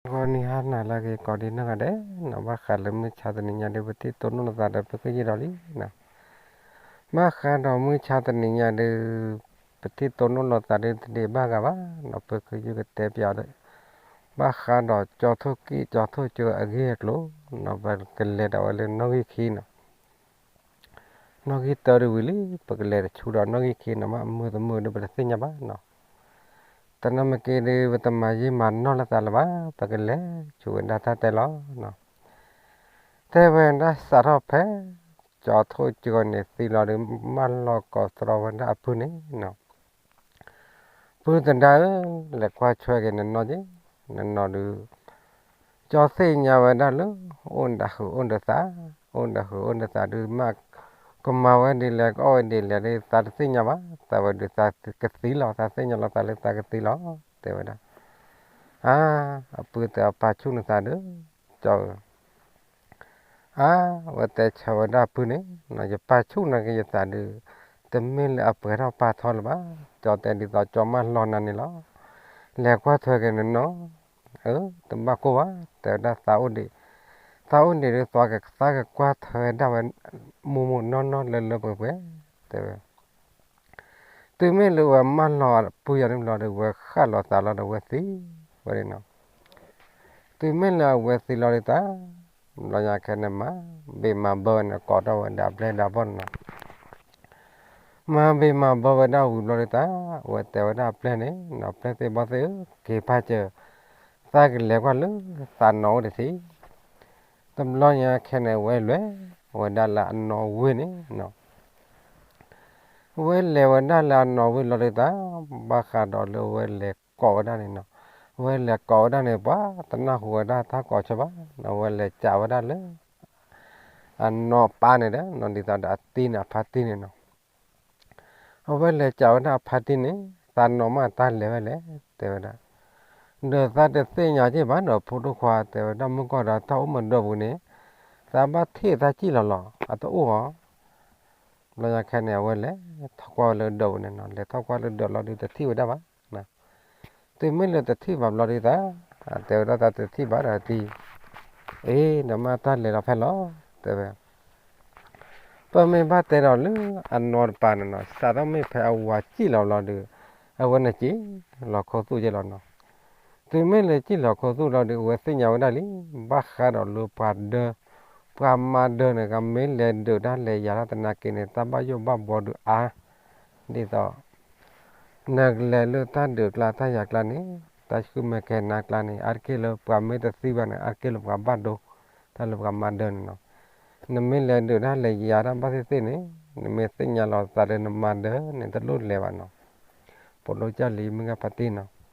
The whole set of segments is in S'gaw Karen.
ဂီၤနံၤဟါနၤလၢအဂ့ၤ ကိးဒံနီၢ်ဂၤဒဲးနီၤ, ဘၣ်ဃးလၢမုၢ်ဆါတနံၤညါဒီး ပထံၣ်တိၢ်နီၣ်လိာ်သးဒီး ပၢ်ခုၣ်ယုၢ်ဒီးလံနီၤ. ဘၣ်ဃးဒီးမုၢ်ဆါတနံၤညါဒီး ပထံၣ်တိၢ်နီၣ်လိာ်သးဒီး တဒံးဘၣ်ဂၤဘၣ်နီၤ, ပၢ်ခုၣ်ယုၢ်ကတဲပၠးဒီး ဘၣ်ဃးဒီးကၠီထိၣ်ကံၣ် ကၠီထိၣ်ကၠိအဂ့ၢ်အကျိၤနီၤ, ပကလဲၤဒၣ်ဝဲလၢနီၣ်ဂံၢ်ခံနီၤ. နီၣ်ဂံၢ်တၢတဝံၤလံ ပကလဲၤတဆူဒီးနီၣ်ဂံၢ်ခံနီၤ, မ့ၢ်အမုာ်တမုာ်ဒီး ပတသ့ၣ်ညါဘၣ်နီၤ. တနီၤမ့ၢ်က့ဒီး ပတမၤယံာ်မၤနီၢ်လိာ်သးလၢၤဘၣ်, ပကလဲၤဆူဝဲဒၣ်တၢ်တဲလီၤနီၤ. တဲဝဲဒၣ်စးထီၣ်ဖဲ ကၠီထိၣ်ကၠိန့ၣ်သံလီၤဒီး မၢလီၤကိးသြီဝဲဒၣ်အပုၢ်န့ၣ် ပုၢ်သဒါဧၢ, လဲၤကွၢ်ထွဲက့ၤနနီၢ်က့, နနီၢ်ဒုး ကၠီသ့ၣ်ညါဝဲဒၣ်လၢ အိၣ်ဒီးဟုးအိၣ်ဒီးသး, အိၣ်ဒီးဟုးအိၣ်ဒီးသးဒုး မ့ၢ်ကမၤဝဲဒ်လဲၣ် ကအီၣ်ဝဲဒ်လဲၣ်ဒီး သးတသ့ၣ်ညါဘၣ်, သးဝဲဒုးသးကသံလီၤ, သးသ့ၣ်ညါလီၤသးလၢသးကသံလီၤ, တဲဝဲဒၣ်. အါ, အပုၢ်တဲအီၤ ပာ်ဆူၣ်နသးဒီး ကၠီဧၢ အါ, ဝဲတဲဆၢဝဲဒၣ်အပုၢ်န့ၣ်, ယပာ်ဆူၣ်န့ၢ်က့ၤယသးဒုး တမ့ၢ်လၢအပှဲၤထီၣ်ပာ်ထီလၢၤဘၣ်, ကၠီတဲဒ်သိးကၠီမၢလီၤနၤန့ၣ်လီၤ. လဲၤကွၢ်ထွဲက့ၤနနီၢ်, အၢ, တဘၣ်ကိၢ်ဘၣ်, တဲဝဲဒၣ်သးအိၣ်ဒံး, သးအိၣ်ဒံးဒုး သးကသးကကွၢ်ထွဲဒၣ်ဝဲ မိၢ်မိၢ်နီၢ်နီၢ်လၢလၢပှဲၤပှဲၤ, တဲဝဲ တုၤမ့ၢ်လၢဝဲမၢလီၤအပုၢ်ယၤန့ၣ်ဘျီဒီး ဝဲဃၣ်လီၤသးလီၤဒီး ဝဲသံဝဲန့ၣ်နီၤ. တုၤမ့ၢ်လၢအဝဲသံလီၤဒုးတၢ်, ဘျီညါခဲန့ၣ် မၤဘ့ၣ်မၤဘၢဝဲန့ၣ် ကိးထီၣ်ဝဲဒၣ်အပျဲၢ်ဒီးအဘီၣ်န့ၣ်နီၤ. မၤဘ့ၣ်မၤဘၢဝဲဒၣ်ဝံၤဘျီဒုးတၢ်, အဝဲတဲဝဲဒၣ်အပျဲၢ်န့ၣ်နီၤ, ပျဲၢ်သ့ၣ်ဘီၣ်သ့ၣ်ဧၢ, က့ၤဖးစၢၤ, သးကလဲၤကွၢ်လၢသးနီၢ်အိၣ်တထံၣ်. တဘျီညါခဲန့ၣ် အဝဲလဲၤဝဲဒၣ်လၢအနီၢ်ဝ့ၢ်န့ၣ်နီၤ. အဝဲလဲၤဝဲဒၣ်လၢအနီၢ်ဝ့ၢ်လီၤဒုးတၢ်, ဘၣ်ဃးဒီးလၢအဝဲလဲၤကိးဝဲဒၣ်န့ၣ်နီၤ. အဝဲလဲၤကိးဝဲဒၣ်န့ၣ် ပှၤတနၢ်ဟူဝဲဒၣ်တၢ်ကိးဆၢဘၣ်, အဝဲလဲၤစးဝဲဒၣ်လၢ အနီၢ်ပၢ်န့ၣ်ဒီး ဒ်သိးဒီးအတံၤန့ၣ် အဖါတံၢ်န့ၣ်နီၤ. အဝဲလဲၤစးဝဲဒၣ်အဖါတံၢ်န့ၣ်, သးနီၢ်မးတၢ်လဲၤဝဲလဲၣ် တဲဝဲဒၣ်. ဒီးသးတသ့ၣ်ညါက့ၢ်ဘၣ်ဒီး ဖိဒိၣ်ခွါ တဲဝဲဒၣ်, မုၢ်ကီၢ်ဒီးတၢ်အိၣ်မုာ်ဒိၣ်ပူၤန့ၣ်, သးဘၣ်ထံၣ်သးစံၣ်လီၤလီၤ အတအိၣ်ဧါ. ဘျီညါခဲန့ၣ် အဝဲလဲၤထီၣ်ကွၢ်ဝဲလၢဒၢးပူၤန့ၣ်နီၤ, လဲၤထီၣ်ကွၢ်လၢဒၢးလီၤဒုး တထံၣ်ဝဲဒၣ်ဘၣ်. တုၤမ့ၢ်လၢတထံၣ်ဘၣ်ဘျီဒုးတၢ်, တဲဝဲဒၣ်သးတထံၣ်ဘၣ်ဒီးတံၤ, အ့ ဒီးမ့ၢ်တၢ်လဲၤလီၤဖဲလဲၣ် တဲဝဲ. ပမ့ၢ်ဘၣ်တဲဒီးလၢအနီၢ်တပၤန့ၣ်နီၤ, စးထီၣ်မ့ၢ်ဖဲအဝၤစံၣ်လီၤဘျီဒီး အဝဲန့ၣ်စံၣ်လီၤခိၣ်သူၣ်က့လီၤနီၤ. တုၤမ့ၢ်လၢစံၣ်လီၤခိၣ်သူၣ်လီၤဒီး အဝဲသ့ၣ်ညါဝဲဒၣ်လံ, ဘၣ်ဃးဒီးလၢပှၤဒၢ, ပှၤမၤဒၢန့ၣ် ကမ့ၢ်လဲၤဒုးတၢ်လဲၤယၤတၢ်သနာ်က့န့ၣ် တၢ်ဘၣ်ယိၣ်ဘၣ်ဘှီဒုးအါ, ဒ်သိး နကလဲၤလၢတၢ်ဒုးကျါတၢ်ယၤကျါန့ၣ်, တၢ်ဆူၣ်မဲာ်ကဲၤနါကျါန့ၣ် အါတက့ၢ်လၢပှၤမ့ၢ်တသံဘၣ်န့ၣ် အါတက့ၢ်လၢပှၤဘၣ်ဒိ, တၢ်လၢပှၤမၤဒၢန့ၣ်နီၤ. နမ့ၢ်လဲၤဒုးတၢ်လဲၤယၤတၢ်ဘၣ်သ့ၣ်သ့ၣ်န့ၣ်, နမ့ၢ်သ့ၣ်ညါလီၤသးဒီးနမၤဒၢန့ၣ် တလိၣ်လဲၤဘၣ်နီၤ. ပိာ်လိကၢ်လံမ့ၢ်ဂ့ၤဖါတံၢ်နီၤ.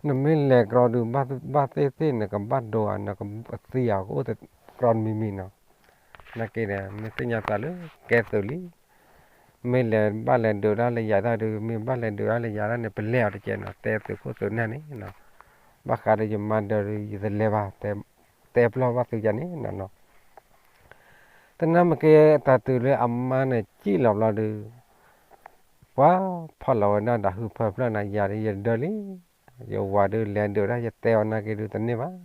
နမ့ၢ်လဲၤကြီဒုးဘၣ်သ့ၣ်သ့ၣ်န့ၣ် ကဘၣ်ဒိဧါ နကသံဧါ ကအိၣ်တကြီတမံၤမံၤနီၤ. နာ်က့ဒီး မ့ၢ်သ့ၣ်ညါသးလၢကဲသုးလံ. မ့ၢ်လဲၤဘၣ်လဲၤဒုးတၢ်လဲၤယၤတၢ်ဒုး မ့ၢ်ဘၣ်လဲၤဒုးတၢ်လဲၤယၤတၢ်န့ၣ် ပလဲၤအီၤတကဲးနီၤ, တဲသုးခိၣ်သုးနၢ်န့ၣ်နီၤ. ဘၣ်ဃးဒီးယမၤဒၢးဒီး ယတလဲၤဘၣ်, တဲပျီၢ်ဘၣ်သုယၤန့ၣ်နီၤ. တနၢ်မ့ၢ်က့ တၢ်တုၤလၢအမါန့ၣ်စံၣ်လီၤဘျီဒီး ပှၤဖီၣ်လီၤဝဲဒၣ်ဒီးဟုဖၢဖျၢၣ်န့ၣ် ယၤဒုးယဒၢလံ, ယဝၤဒုးလဲၤဒုးဒၣ် ယတဲအီၤနာ်က့ဒုးတန့ၢ်ဘၣ်.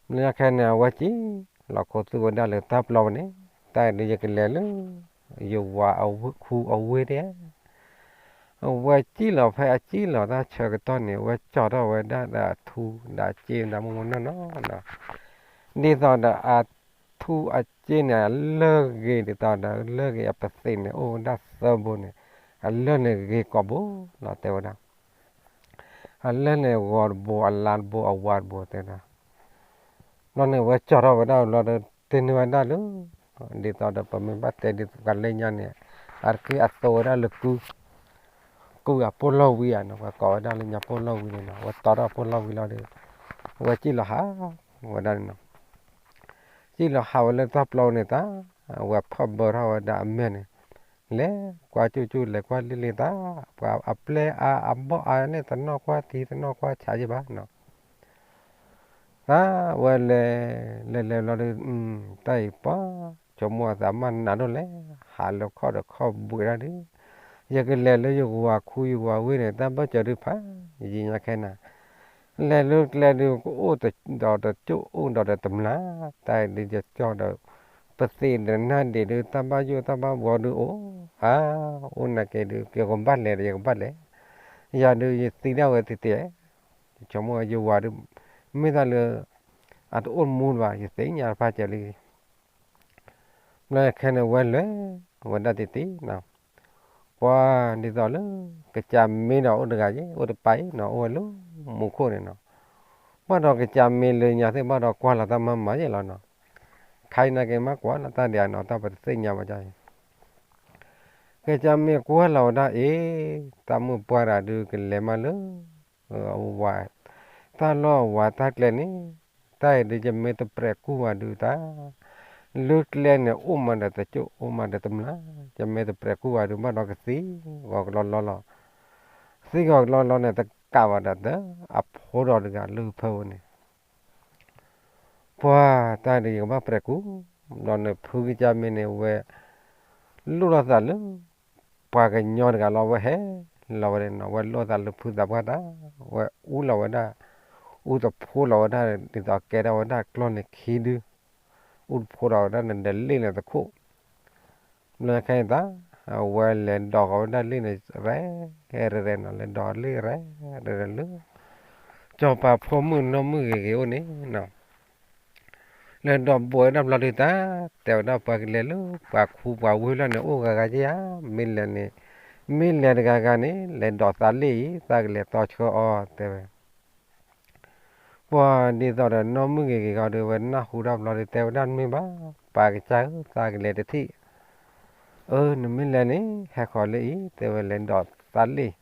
လၢညါခဲန့ၣ် အဝဲစံၣ်လီၤခိၣ်သူၣ်ဝဲဒၣ်လၢတၢ်ပျီပူၤန့ၣ်, တၢ်အံၤဒုးယကလဲၤလၢ ယဝၤအခူအဝ့ၢ်ဒၣ် အဝဲစံၣ်လီၤဖဲအစံၣ်လီၤတၢ်ဆၢကတီၢ်န့ၣ် အဝဲကၠီထီၣ်ဝဲဒၣ်ဒီးအထူဒီးအစ့ဒီးမိၢ်မိၢ်နီၢ်နီၢ်နီၤ. ဒ်သိးဒီးအထူအစ့န့ၣ် အလၢၢ်ဂ့ၤဒ်သိးဒီးလၢၢ်ဂ့ၤအပသံးန့ၣ် အိၣ်ဝဲဒၣ်သၢဘိန့ၣ်, အလၢၢ်န့ၣ်ဂ့ၤကိာ်ဘိလီၤ တဲဝဲဒၣ်. အလၢၢ်န့ၣ်ဂီၤတဘိ အလါတဘိ အဝါတဘိတဲဒၣ်. ဘျီန့ၣ် အဝဲကၠီထီၣ်ဝဲဒၣ်ဘျီဒီး တန့ၢ်ဝဲဒၣ်လၢ ဒ်သိးဒီးပမ့ၢ်ဘၣ်တဲဒ်သိးပှၤလၢညါန့ၣ် အါတက့ၢ်အသိဝဲဒၣ်လၢကု ကုၢ်အပိၢ်လီၢ်ဝံၤဧါနီၤ, ပှၤကိးဝဲဒၣ်လၢညါပိၢ်လီၢ်ဝံၤန့ၣ်နီၤ, အဝဲတီထီၣ်ပိၢ်လီၢ်ဝံၤလီၤဒီး အဝဲစံၣ်လီၤဟးဝဲဒၣ်န့ၣ်နီၤ. စံၣ်လီၤဟးဝဲလၢတၢ်ပျီန့ၣ်တၢ် အဝဲဖီၣ်ဘၢထီၣ်ဝဲဒၣ်အမဲာ်န့ၣ် လဲၤကွၢ်ကၠူၣ်ကၠူၣ်လဲၤကွၢ်လံလံတၢ်, ပှၤအပျဲၢ်အါအဘီၣ်အါန့ၣ် တနီၣ်ကွၢ်ထံတနီၣ်ကွၢ်ဆးယံၣ်ဘၣ်နီၤ. တၢ်ဝဲလဲၤ လဲၤလဲၤဘျီဒီး တၢ်အံၤပှၤ ဆိကမိၣ်အသးမ့ၢ်နးဒိၣ်လဲၣ်, ဟးလၢခီၣ်ဒီးခီၣ်ဘှံးဒၣ်ဒီး ယကလဲၤလၢယဝၤခူယဝၤဝ့ၢ်န့ၣ် တၢ်ဘၢၣ်စၢၤဒုးဖးယံာ်ညါခဲနၤ လဲၤလၢကျဲဒုး ကအိၣ်ဒီးတကၠိၣ် အိၣ်ဒီးတမျၢ်, တၢ်အံၤဒုးယကၠီဒီး ပသ့ၣ်ဒီးနၢ်ဒံးဒုး တၢ်ဘၣ်ယိၣ်တၢ်ဘၣ်ဘှီဒုးအိၣ်, အါ, အိၣ်နာ်က့ဒုး ယကဘၣ်လဲၤဒီးယကဘၣ်လဲၤ, ယၤဒုးယသံဒၣ်ဝဲသ့ၣ်သ့ၣ်, ယဆိကမိၣ်ယဝၤဒုး မ့ၢ်တၢ်လၢ အတအိၣ်မူလၢၤဘၣ် ယသ့ၣ်ညါတဖၣ်ကဲလံ. ဘျီခဲန့ၣ်ဝဲလဲၤဝဲဒၣ်တံၢ်တံၢ်နီၤ, ပှၤဒ်သိးလၢ ကစၢ်မ့ၢ်ဒီးအိၣ်တဂၤယဲ အိၣ်တပၤအံၤနီၤ အိၣ်ဝဲလၢမူခိၣ်န့ၣ်နီၤ, ဘၣ်ဒီးကစၢ်မ့ၢ်လၢညါသ့ၣ်ဘၣ်ဒီးကွၢ်လီၤတၢ်မၤမၤယဲလီၤနီၤ, ခါအံၤနာ်က့မ့ၢ်ကွၢ်လီၤတၢ်ဒံးနီၤ တၢ်ပတသ့ၣ်ညါဘၣ်ဒ်အံၤ, ကစၢ်မ့ၢ်ကွၢ်လီၤဝဲဒၣ်အံၤ, တၢ်မုၣ်ပှၢ်တဂၤဒုးကလဲၤမးလၢ အဝၤ, တၢ်လီၢ်အဝၤတၢ်ကျဲန့ၣ်, တၢ်အံၤဒုးယမ့ၢ်တပြဲးကူၣ်ဘၣ်ဒုးတၢ်, လၢကျဲန့ၣ်အိၣ်မးဒီးတကၠိၣ် အိၣ်မးဒီးတမျၢ်, ယမ့ၢ်တပြဲးကူၣ်ဘၣ်ဒုး ဘၣ်ဒီးကသံဂီၤကလီလီလီၤ, သံဂီၤကလီလီန့ၣ် တကးဘၣ်ဒီးတၢ် အဖိဒီးတဂၤလၢဖၢဝဲန့ၣ် ပှၤတၢ်ဒုးယကဘၣ်ပြဲးကူၣ်, ဘျီန့ၣ်ဖုကစၢ်မ့ၢ်န့ၣ်ဝဲ လိၣ်လီၤသးလၢ ပှၤကညီတဂၤလီၤ ဝဲဟဲလီၤဝဲန့ၣ်နီၤ, ဝဲလိၣ်သးလၢဖုသးပှၢ်တၢ်, ဝဲအူလီၤဝဲဒၣ်, အူတဖိလီၤဝဲဒၣ်, ဒ်သိးကဲထီၣ်ဝဲဒၣ်ကျီၢ်န့ၣ်ခံဒု, အူတဖိလီၤဝဲဒၣ်န့ၣ်ဒီးလ့ၣ်န့ၣ်တခိၣ် ဘျီခဲအံၤတၢ်, အဝဲလဲၤဒိးဃီၤဝဲဒၣ်လ့ၣ်န့ၣ် ရဲၣ်ရဲၣ်နီၤ, လဲၤဒိးလ့ၣ်ရဲၣ်ရဲၣ်လၢ စီၤပၤဖိမုၣ်နီၢ်မုၣ်ဂ့ၤဂ့ၤအိၣ်န့ၣ်နီၤ, လဲၤဒိးဘှီဝဲဒၣ်ဘျီဒုးတၢ်, တဲဝဲဒၣ်ပှၤကလဲၤလၢပှၤခူပှၤဝ့ၢ်လီၤန့ၣ် အိၣ်ဂၤဂၤက့ယါ, မ့ၢ်လဲၤန့ၣ်, မ့ၢ်လဲၤတဂၤဂၤန့ၣ် လဲၤဒိးသးလ့ၣ်အံၤ သးကလဲၤတီဆှၢအီၤ တဲဝဲ ပှၤဒ်သိးဒီးနီၢ်မုၣ်ဂ့ၤဂ့ၤဃီဒီး ဝဲနၢ်ဟူတၢ်ဘျီဒီး တဲဝဲဒၣ်မ့ၢ်ဘၣ်, ပၢ်ကစၢ်ဧၢ, သးကလဲၤတထံၣ်, အၢ နမ့ၢ်လဲၤန့ၣ် ဟဲဃီၤလၢအံၤ တဲဝဲလဲၤဒိးသးလ့ၣ်,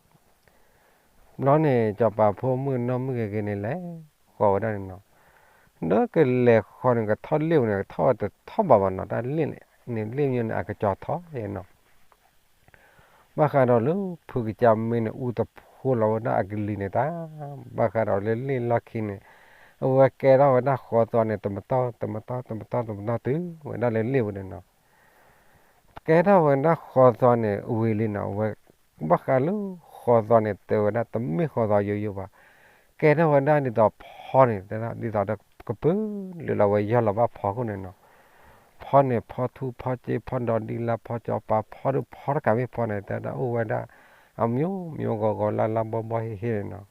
ဘျီန့ၣ် စီၤပၤဖိမုၣ်နီၢ်မုၣ်ဂ့ၤဂ့ၤန့ၣ်လဲၤဃီၤဝဲဒၣ်န့ၣ်နီၤ, ဒီးကလဲၤဃီၤန့ၣ် ကထီၣ်လ့ၣ်ပူၤန့ၣ် ကထီၣ်ဝဲတထီၣ်ဘၣ်ဘၣ်နီၤ, တၢ်လ့ၣ်န့ၣ် လ့ၣ်မ့ၢ်န့ၣ် အကစီၤထီၣ်ယဲနီၤ ဘၣ်ဃးဒီးလၢဖုကစၢ်မ့ၢ်န့ၣ် အူတဖိလီၤဝဲဒၣ်အကလံၤန့ၣ်တၢ်, ဘၣ်ဃးဒီးလၢလ့ၣ်လီၢ်ခံန့ၣ် အဝဲကဲထီၣ်ဝဲဒၣ်ဃီသီန့ၣ် တမတီၢ် တမတီၢ် တမတီၢ် တမတီၢ်တုၤဝဲဒၣ်လၢလ့ၣ်ပူၤန့ၣ်နီၤ, ကဲထီၣ်ဝဲဒၣ်ဃီသီန့ၣ် ဝံၤလံနီၤ, အဝဲ ဘၣ်ဃးလၢဃီသီန့ၣ် တဲဝဲဒၣ်တမ့ၢ်ဃီသီယိယိဘၣ်, ကဲထီၣ်ဝဲဒၣ်ဒ်သိးဖီန့ၣ် တဲဒၣ်ဒ်သိးဒီးကပုာ်လုာ်လီၤဝဲယီၢ်လီၤဘၣ်ဖီခိၣ်န့ၣ်နီၤ, ဖီန့ၣ် ဖီထူ ဖီစ့ ဖီဒီဒံလါ ဖီစီၤပၤ ဖီဒုးဖီတကးမ့ၢ်ဖီန့ၣ် တဲဒၣ်အိၣ်ဝဲဒၣ် အမျိုးမျိုးဂီၤဂီၤလါလါဘီဘီဟ့ဟ့န့ၣ်နီၤ,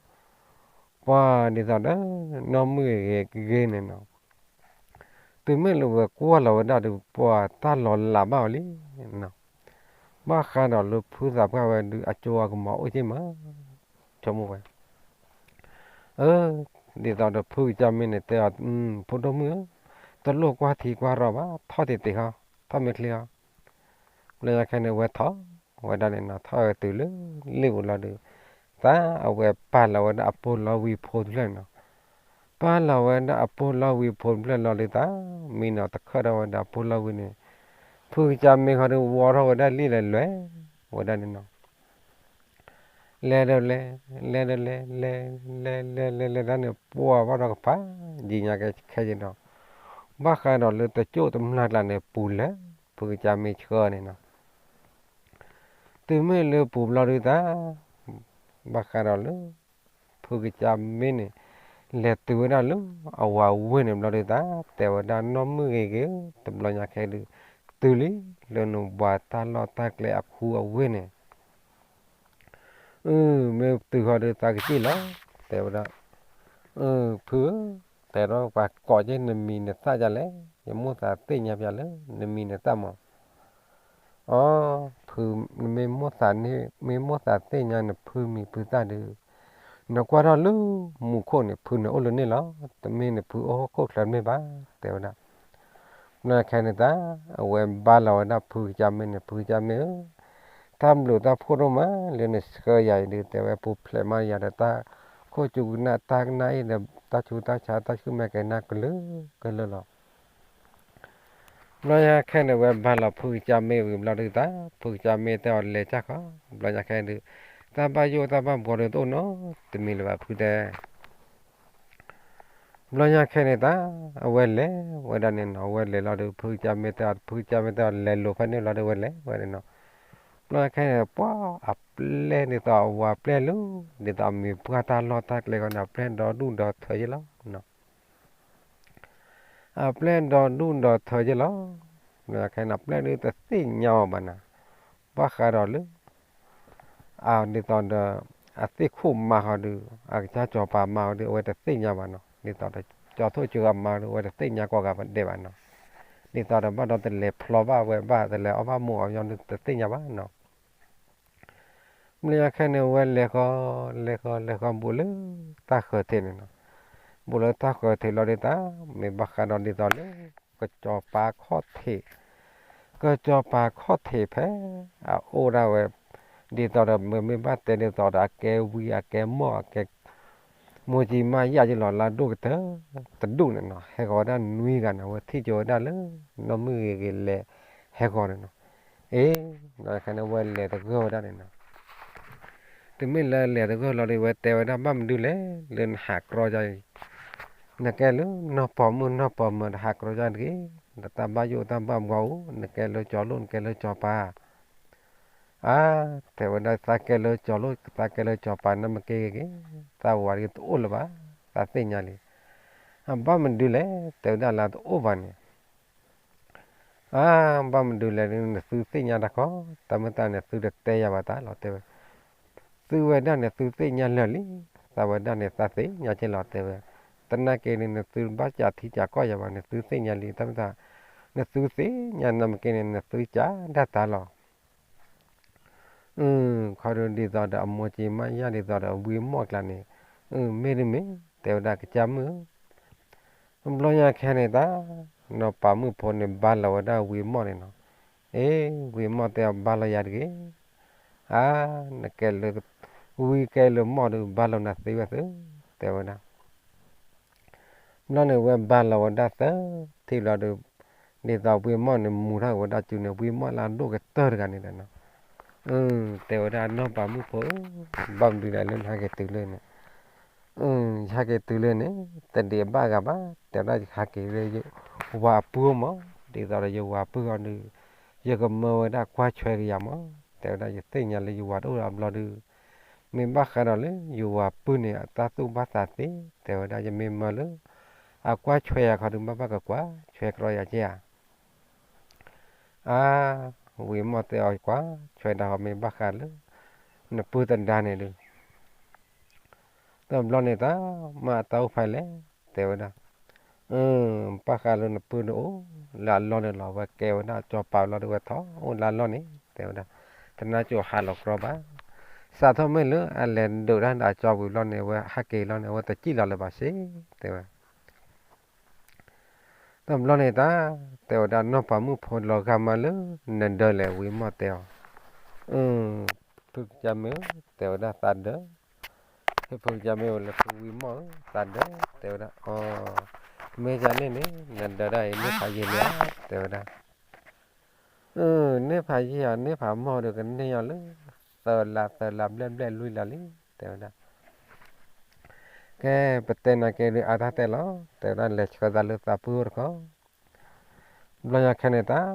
ပှၤဒ်သိးဒီး နီၢ်မုၣ်ဂ့ၤဂ့ၤန့ၣ်နီၤ တုၤမ့ၢ်လၢဝဲကွၢ်လီၤဝဲဒၣ်ဒီး ပှၤတၢ်လီၤလးဘၣ်ဝဲလံနီၤ, ဘၣ်ဃးဒီးလၢဖုသးပှၢ်ဝဲဒုး အကၠိအကမီၤအိၣ်က့မး, ဆိကမိၣ်ဝဲ အၢ, ဒ်သိးဒီးဖုကစၢ်မ့ၢ်န့ၣ်တဲအီၤ, ဖိဒိၣ်မုၣ်ဧၢ, တလိၣ်ကွၢ်ထံကွၢ်ရၢဘၣ်, ထီၣ်တ့ၢ်တ့ၢ်ဃီ, ထီၣ်မ့ၢ်ချ့ဃီ, ဘျီညါခဲန့ၣ် ဝဲထီၣ်ဝဲဒၣ်န့ၣ်နီၤ, ထီၣ်ဝဲတုၤလၢလ့ၣ်ပူၤလီၤဒီး သးအဝဲပာ်လီၤဝဲဒၣ်အပိၢ်လီၤဝံၤဖိတဖျၢၣ်နီၤ, ပာ်လီၤဝဲဒၣ်အပိၢ်လီၤဝံၤဖိတဖျၢၣ်လီၤဒီး သးမံနီၤတခၢၣ်ထီၣ်ဝဲဒၣ်အပိၢ်လီၤဝံၤန့ၣ်, ဖုကစၢ်မ့ၢ်ဃီဒီးဝီထီၣ်ဝဲဒၣ်လ့ၣ်လဲၤလဲၤဝဲဒၣ်န့ၣ်နီၤ လဲၤဒီးလဲၤ, လဲၤဒီးလဲၤ, လဲၤ, လဲၤ, လဲၤ, လဲၤ, လဲၤဒၣ်န့ၣ် ပှၤဘၣ်ဒီးကပၤ, ယံာ်ညါကဲခဲယံာ်ဒီး, ဘၣ်ဃးဒီးလၢတကၠိၣ်တမျၢ်ကျါန့ၣ် ပူၤလဲၤ, ဖုကစၢ်မ့ၢ်ဆှၢန့ၣ်နီၤ, တုၤမ့ၢ်လၢပူၤဘျီဒုးသး, ဘၣ်ဃးဒီးလၢ ဖုကစၢ်မ့ၢ်န့ၣ် လဲၤတုၤဝဲဒၣ်လၢအဝၤဝ့ၢ်န့ၣ်ဘျီဒုးသး, တဲဝဲဒၣ်နီၢ်မုၣ်ဂ့ၤဂ့ၤ, တဘျီညါခဲဒုး, တုၤလံလၢနဘှါတၢ်လီၢ်တၢ်ကျဲအခူအဝ့ၢ်န့ၣ် အၢ မ့ၢ်တုၤဃီဒီးသးကစံၣ်လီၤ, တဲဝဲဒၣ်, အၢ ဖုဧၢ, တဲဒီးပှၤကိးက့ၤနမံၤနသၣ်ဒ်လဲၣ်, ယမိၣ်သးသ့ၣ်ညါပျးလၢနမံၤနသၣ်မး, အီ ဖု, နမ့ၢ်မိၣ်သးန့ၣ်, မ့ၢ်မိၣ်သးသ့ၣ်ညါနဖုမံၤဖုသၣ်ဒီး, နကွၢ်ထီၣ်လၢမူခိၣ်န့ၣ် ဖုန့ၣ်အိၣ်လၢန့ၣ်လီၤ, တမ့ၢ်နဖုအိၣ်ဟီၣ်ခိၣ်ချၢတမ့ၢ်ဘၣ်, တဲဝဲဒၣ် ဘျီခဲန့ၣ်သး, အဝဲဘါလီၤဝဲဒၣ်ဖုကစၢ်မ့ၢ်န့ၣ်, ဖုကစၢ်မ့ၢ်ဧၢ, တၢ်ဘျုးတၢ်ဖှိၣ်ဒိၣ်မးလၢနဆှၢယၤအံၤဒုး, တဲဝဲပူၤဖျဲးမးယၤဒီးတၢ်ခိၣ်ကၠူကနၣ် တၢ်ကနၣ်အံၤဒီး တၢ်ဆူးတၢ်ဆါ တၢ်ဆူၣ်မဲာ်ကဲၤနၢ်ကလုာ်ကလုာ်လီၤ. ဘျီညါခဲန့ၣ် ဝဲဘါလီၤဖုကစၢ်မ့ၢ်ဝံၤဘျီဒုးသး, ဖုကစၢ်မ့ၢ်တဲအီၤလဲၤကၢ်ဃီ, ဘျီညါခဲဒုး, တၢ်ဘၣ်ယိၣ်တၢ်ဘၣ်ဘှီဒုးတအိၣ်နီတမံၤလၢၤဘၣ်ဖုတဲ ဘျီညါခဲန့ၣ်သး, အဝဲလဲၤဝဲဒၣ်န့ၣ်နီၤ, အဝဲလဲၤလီၤဒီး ဖုကစၢ်မ့ၢ်တဲအီၤ, ဖုကစၢ်မ့ၢ်တဲအီၤလဲၤလိာ်ဖဲန့ၣ်ဘျီဒီး ဝဲလဲၤဝဲန့ၣ်နီၤ. ဘျီခဲန့ၣ် ပှၤအပျဲၢ်ဒ်သိးအဝၤပျဲၢ်လၢ ဒ်သိးအမ့ၢ်ပှၢ်တၢ်လီၢ်တၢ်ကျဲဃီန့ၣ် အပျဲၢ်ဒီဒူၣ်ဒီထၢယဲလီၤနီၤ. အပျဲၢ်ဒီဒူၣ်ဒီထၢယဲလီၤ. ခဲန့ၣ် အပျဲၢ်ဒုးတသ့ၣ်ညါအီၤဘၣ်နီၤ. ဘၣ်ဃးဒီးလၢ အဒ်သိးဒီး အသ့ၣ်ခိၣ်မါဃီဒုး အကစၢ်စီၤပၤမါဃီဒုး အဝဲတသ့ၣ်ညါဘၣ်နီၤ. ဒ်သိးဒီး ကၠီထိၣ်ကၠီဂၤမါဃီဒုး အဝဲတသ့ၣ်ညါကိးဂၤဒဲးဘၣ်နီၤ. ဒ်သိးဒီး ဘၣ်ဒီးတလဲၤဖျီဘၣ်ဝဲဘၣ် တလဲၤအီၣ်ဘၣ်မူးအီၤညီနုၢ်တသ့ၣ်ညါဘၣ်နီၤ. မ့ၢ်ခဲန့ၣ် ဝဲလဲၤဃီ လဲၤဃီ လဲၤဃီဘူးလၢတၢ်ဃၢၤထံးန့ၣ်နီၤ. ဘူးလၢတၢ်ဃၢၤထံးလီၤဒုးတၢ် မ့ၢ်ဘၣ်ဃးဒီးဒ်သိးလၢ ကစီၤပၤခီၣ်ထံး ကစီၤပၤခီၣ်ထံးဖဲ အအိၣ်ဒၣ်ဝဲ ဒ်သိးဒီး မ့မ့ၢ်ဘၣ်တဲဒ်သိးဒီး အကဲဝံအကဲမီၢ်အကဲ မိၢ်ကံမါယၢ်ယလီၤလၢဒိၣ်ကတၢၢ် တဒူၣ်န့ၣ်နီၤ ဟဲဃီၤဝဲဒၣ်နွံဂၤန့ၣ် အဝဲထံၣ်ကၠိဝဲဒၣ်လၢ နီၢ်မုၢ်ဂ့ၤဂ့ၤလဲၤဟဲဃီၤန့ၣ်နီၤ. အ့ ဒီးခဲန့ၣ် ဝဲလဲၤတဂၢၢ်ဝဲဒၣ်န့ၣ်နီၤ. တမ့ၢ်လၢလဲၤတဂၢၢ်လီၤဒီး ဝဲတဲဝဲဒၣ်ဘၣ်မနုၤလဲၣ် လၢနဟးကြီယၤအံၤ နကဲလၢနီၢ်ပိာ်မုၣ်နီၢ်ပိာ်မၢၤတဟးကြီယၤတဂ့ၤ, နတၢ်ဘၣ်ယိၣ်တၢ်ဘၣ်ဘှီအိၣ်, နကဲလၢကၠီၤလိၣ် နကဲလၢကၠီၤပၤ, အါ, တဲဝဲဒၣ်သးကဲလၢကၠီၤလိၣ် သးကဲလၢကၠီၤပၤ နမ့ၢ်က့ၤက့ၤ, သးဝၤတအိၣ်လၢၤဘၣ်, သးသ့ၣ်ညါလံ. အဘၣ်မနုၤလဲၣ် တဲဝဲဒၣ်လၢတအိၣ်ဘၣ်န့ၣ် အါ, ဘၣ်မနုၤလဲၣ် နသုသ့ၣ်ညါတၢ်ခီ, တၢ်မ့ၢ်တၢ်န့ၣ် သုတတဲယၤဘၣ်တၢ်လီၤ တဲဝဲ. သုဝဲဒၣ်န့ၣ် သုသ့ၣ်ညါလၢာ်လံ, သးဝဲဒၣ်န့ၣ် သးသ့ၣ်ညါက့ၤလီၤ တဲဝဲ. တနာ်က့ၤန့ၣ် နသုဘၣ်စးထံစးကီၢ်ယၤဘၣ်န့ၣ် သုသ့ၣ်ညါလံ, တၢ်မ့ၢ်တၢ် နသုသ့ၣ်ညါ နမ့ၢ်က့ၤန့ၣ် နသုကးဒၣ်တၢ်လီၤ. ခီဒုးဒ်သိးဒီးအမိၢ်က့ၤမါယၢ်ဒ်သိးဒီးဝံမီၢ်ကျါန့ၣ်, မ့ၢ်တမ့ၢ် တဲဝဲဒၣ်ကစၢ်မုၣ်ဧၢ. ဘျီညါခဲန့ၣ်တၢ်, နီၢ်ပၤမုၣ်ဖိန့ၣ် ဘါလီၤဝဲဒၣ်ဝံမီၢ်န့ၣ်နီၤ. အ့, ဝံမီၢ်တဲအီၤဘါလီၤယၤတဂ့ၤ. အါ, နကဲလၢ, ဝံကဲလၢမီၢ်ဒီး ဘါလီၤနၤသ့ဝဲသ့, တဲဝဲဒၣ်. ဘျီန့ၣ် ဝဲဘါလီၤဝဲဒၣ်သၢထံၣ်ဘျီဒီး, ဒ်သိးဝံမီၢ်န့ၣ် မူၤထီၣ်က့ၤဝဲဒၣ်စုန့ၣ် ဝံမီၢ်လၢအဒိၣ်ကတၢၢ်တဂၤန့ၣ်ဒီးနီၤ. တဲဝဲဒၣ်နီၢ်ပၤမုၣ်ဖိဧၢ, ဘၣ်မနုၤလဲၣ်လၢနဟဲက့ၤတုၤလၢန့ၣ်, ယဟဲက့ၤတုၤလၢန့ၣ် တဒံးဘၣ်ဂၤဘၣ်, တဲဝဲဒၣ်ယဟဲက့ၤလၢယဝၤအပုၢ်မး, ဒ်သိးဒီးယဝၤပုၢ်အီၤဒီး, ယကမၢဝဲဒၣ်ကွၢ်ဆွဲက့ၤယၤမး, တဲဝဲဒၣ်ယသ့ၣ်ညါလၢယဝၤတအိၣ်လၢၤဘျီဒီး မ့ၢ်ဘၣ်ဃးဒီးလၢယဝၤပုၢ်န့ၣ် အတၢ်သူၣ်ဘၣ်သးသ့, တဲဝဲဒၣ်ယမ့ၢ်မၢလၢ အကွၢ်ဆွဲယၤခီဒုး ဘၣ်ဘၣ်ကကွၢ်ဆွဲကြီယၤက့ဧါ. အါ, ဝံမီၢ်တဲအီၤကွၢ်ဆွဲဒၣ်ဟီမ့ၢ်ဘၣ်ဃးလၢ နပုၢ်သဒါန့ၣ်ဒီး တဘျီန့ၣ်တၢ်, မ့ၢ်အတၢ်အိၣ်ဖဲလဲၣ်, တဲဝဲဒၣ်. ဘၣ်ဃးလၢနပုၢ်န့ၣ်အိၣ်လၢအလီၢ်န့ၣ်လီၤ, ဝဲကဲဝဲဒၣ်စီၤပၤလီၤဒီး ဝဲထီၣ်အိၣ်လၢအလီၢ်န့ၣ်, တဲဝဲဒၣ်. တနါကိၤဟးလီၤကြီဘၣ်. စးထီၣ်မ့ၢ်လၢအလဲၤဒုးတၢ်ဒီးအကၠီဝံၤလီၤန့ၣ် အဝဲဟးက့ၤလီၤန့ၣ် အဝဲတစံၣ်လီၤလၢၤဘၣ်စ့, တဲဝဲ. တဘျီန့ၣ်တၢ်, တဲဝဲဒၣ်နီၢ်ပၤမုၣ်ဖိလီၤဂာ်မးလၢ နဒၢလဲၣ် ဝံမီၢ်တဲအီၤ. ဖုကစၢ်မ့ၢ်ဧၢ, တဲဝဲဒၣ်သးဒၢ. ဖုကစၢ်မ့ၢ်ဝဲလဲၣ် ဖုဝံမီၢ်ဧၢ, သးဒၢ, တဲဝဲဒၣ်. အီ, မ့ၢ်ယၤန့ၣ်န့ၣ် နဒၢဒၣ်အံၤ န့ၢ်ဖးယံာ်လံဧါ, တဲဝဲဒၣ်. န့ၢ်ဖးယံာ်ဧါ, န့ၢ်ဖးမီၢ်ဒီး ကန့ၢ်အီၤလၢ သၢလါ သၢလါဘျဲၣ်ဘျဲၣ်လွံၢ်လါလံ, တဲဝဲဒၣ်. ကဲ, ပတဲနာ်က့ဒုးအါတၢ်တဲလီၤ, တဲဝဲဒၣ် လဲၤဆှၢသးလၢသးပုၢ်အိၣ်တခီ. ဘျီညါခဲန့ၣ်တၢ်,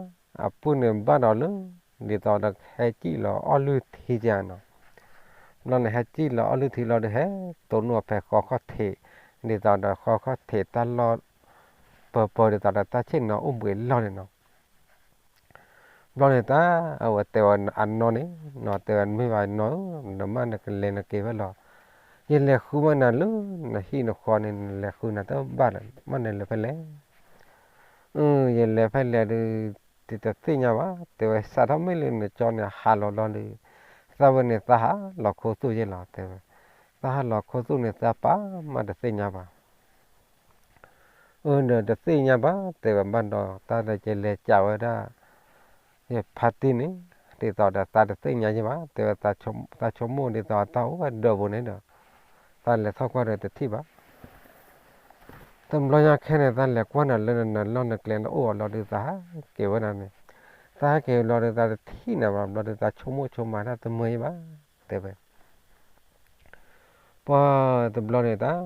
အပုၢ်န့ၣ်ဘၣ်ဒီးလၢ ဒ်သိးဒီးဟဲစံၣ်လီၤအီၣ်လုၢ်ထံကနီၤ. ဘျီန့ၣ် ဟဲစံၣ်လီၤအီၣ်လုၢ်ထံလီၤဒီး ဟဲတိၢ်နီၣ်ဖဲဃီခီၣ်ထံး, ဒ်သိးဒီးဃီခီၣ်ထံးတၢ်လီၢ်ပၢၤပၢၤ ဒ်သိးဒီးတၢ်ဆ့ၣ်နီၤအိၣ်ဘှံးလီၢ်န့ၣ်နီၤ. ဘျီန့ၣ်တၢ်, အဝဲတဲဝဲအနီၢ်န့ၣ်, နီၢ်တဲဝဲ မ့ၢ်ဘၣ်နီၢ်ဧၢ, နမ့ၢ်နကလဲၤနက့ၤဖဲလဲၣ်, ယလဲၤဃုမးနၤလၢ နဟံၣ်နဃီန့ၣ် နလဲၤဃုနၤတဘၣ်လၢၤ, မ့ၢ်နလဲၤဖဲလဲၣ်. ယလဲၤဖဲလဲၣ်ဒီး တသ့ၣ်ညါဘၣ်, တဲဝဲ စးထီၣ်မ့ၢ်လၢနကၠီန့ၣ်ဟးလီၤလီၤဒီး သးဝဲန့ၣ်သးဟးလီၤခိၣ်သူၣ်ယဲလီၤ တဲဝဲ. သးဟးလီၤခိၣ်သူၣ်န့ၣ် သးပာ်မးတသ့ၣ်ညါဘၣ်. အၢ ဒီးတသ့ၣ်ညါဘၣ် တဲဝဲဘၣ်ဒီး တၢ်ဒီးကလဲၤကးဝဲဒၣ် ယဖါတံၢ်န့ၣ် ဒ်သိးဒီးသးတသ့ၣ်ညါယဲဘၣ် တဲဝဲ, သးဆိကမိၣ်ဒ်သိးတၢ်အိၣ်ဝဲဒၢးပူၤန့ၣ်ဒီး သးလဲၤထီၣ်ကွၢ်ဒီးတထံၣ်ဘၣ်. တဘျီညါခဲန့ၣ် သးလဲၤကွၢ်နၤလၢနနီၢ်လီၢ်နကျဲလၢအိၣ်အလီၢ်ဒီး သးဟးက့ၤဝဲဒၣ်န့ၣ်, သးဟးက့ၤလီၤဒီး သးတထံၣ်နၤဘၣ်ဘျီဒီး သးဆိကမိၣ်ဆိကမးတၢ်တမုာ်ယဲဘၣ် တဲဝဲ. ပှၤတဘျီန့ၣ်တၢ်,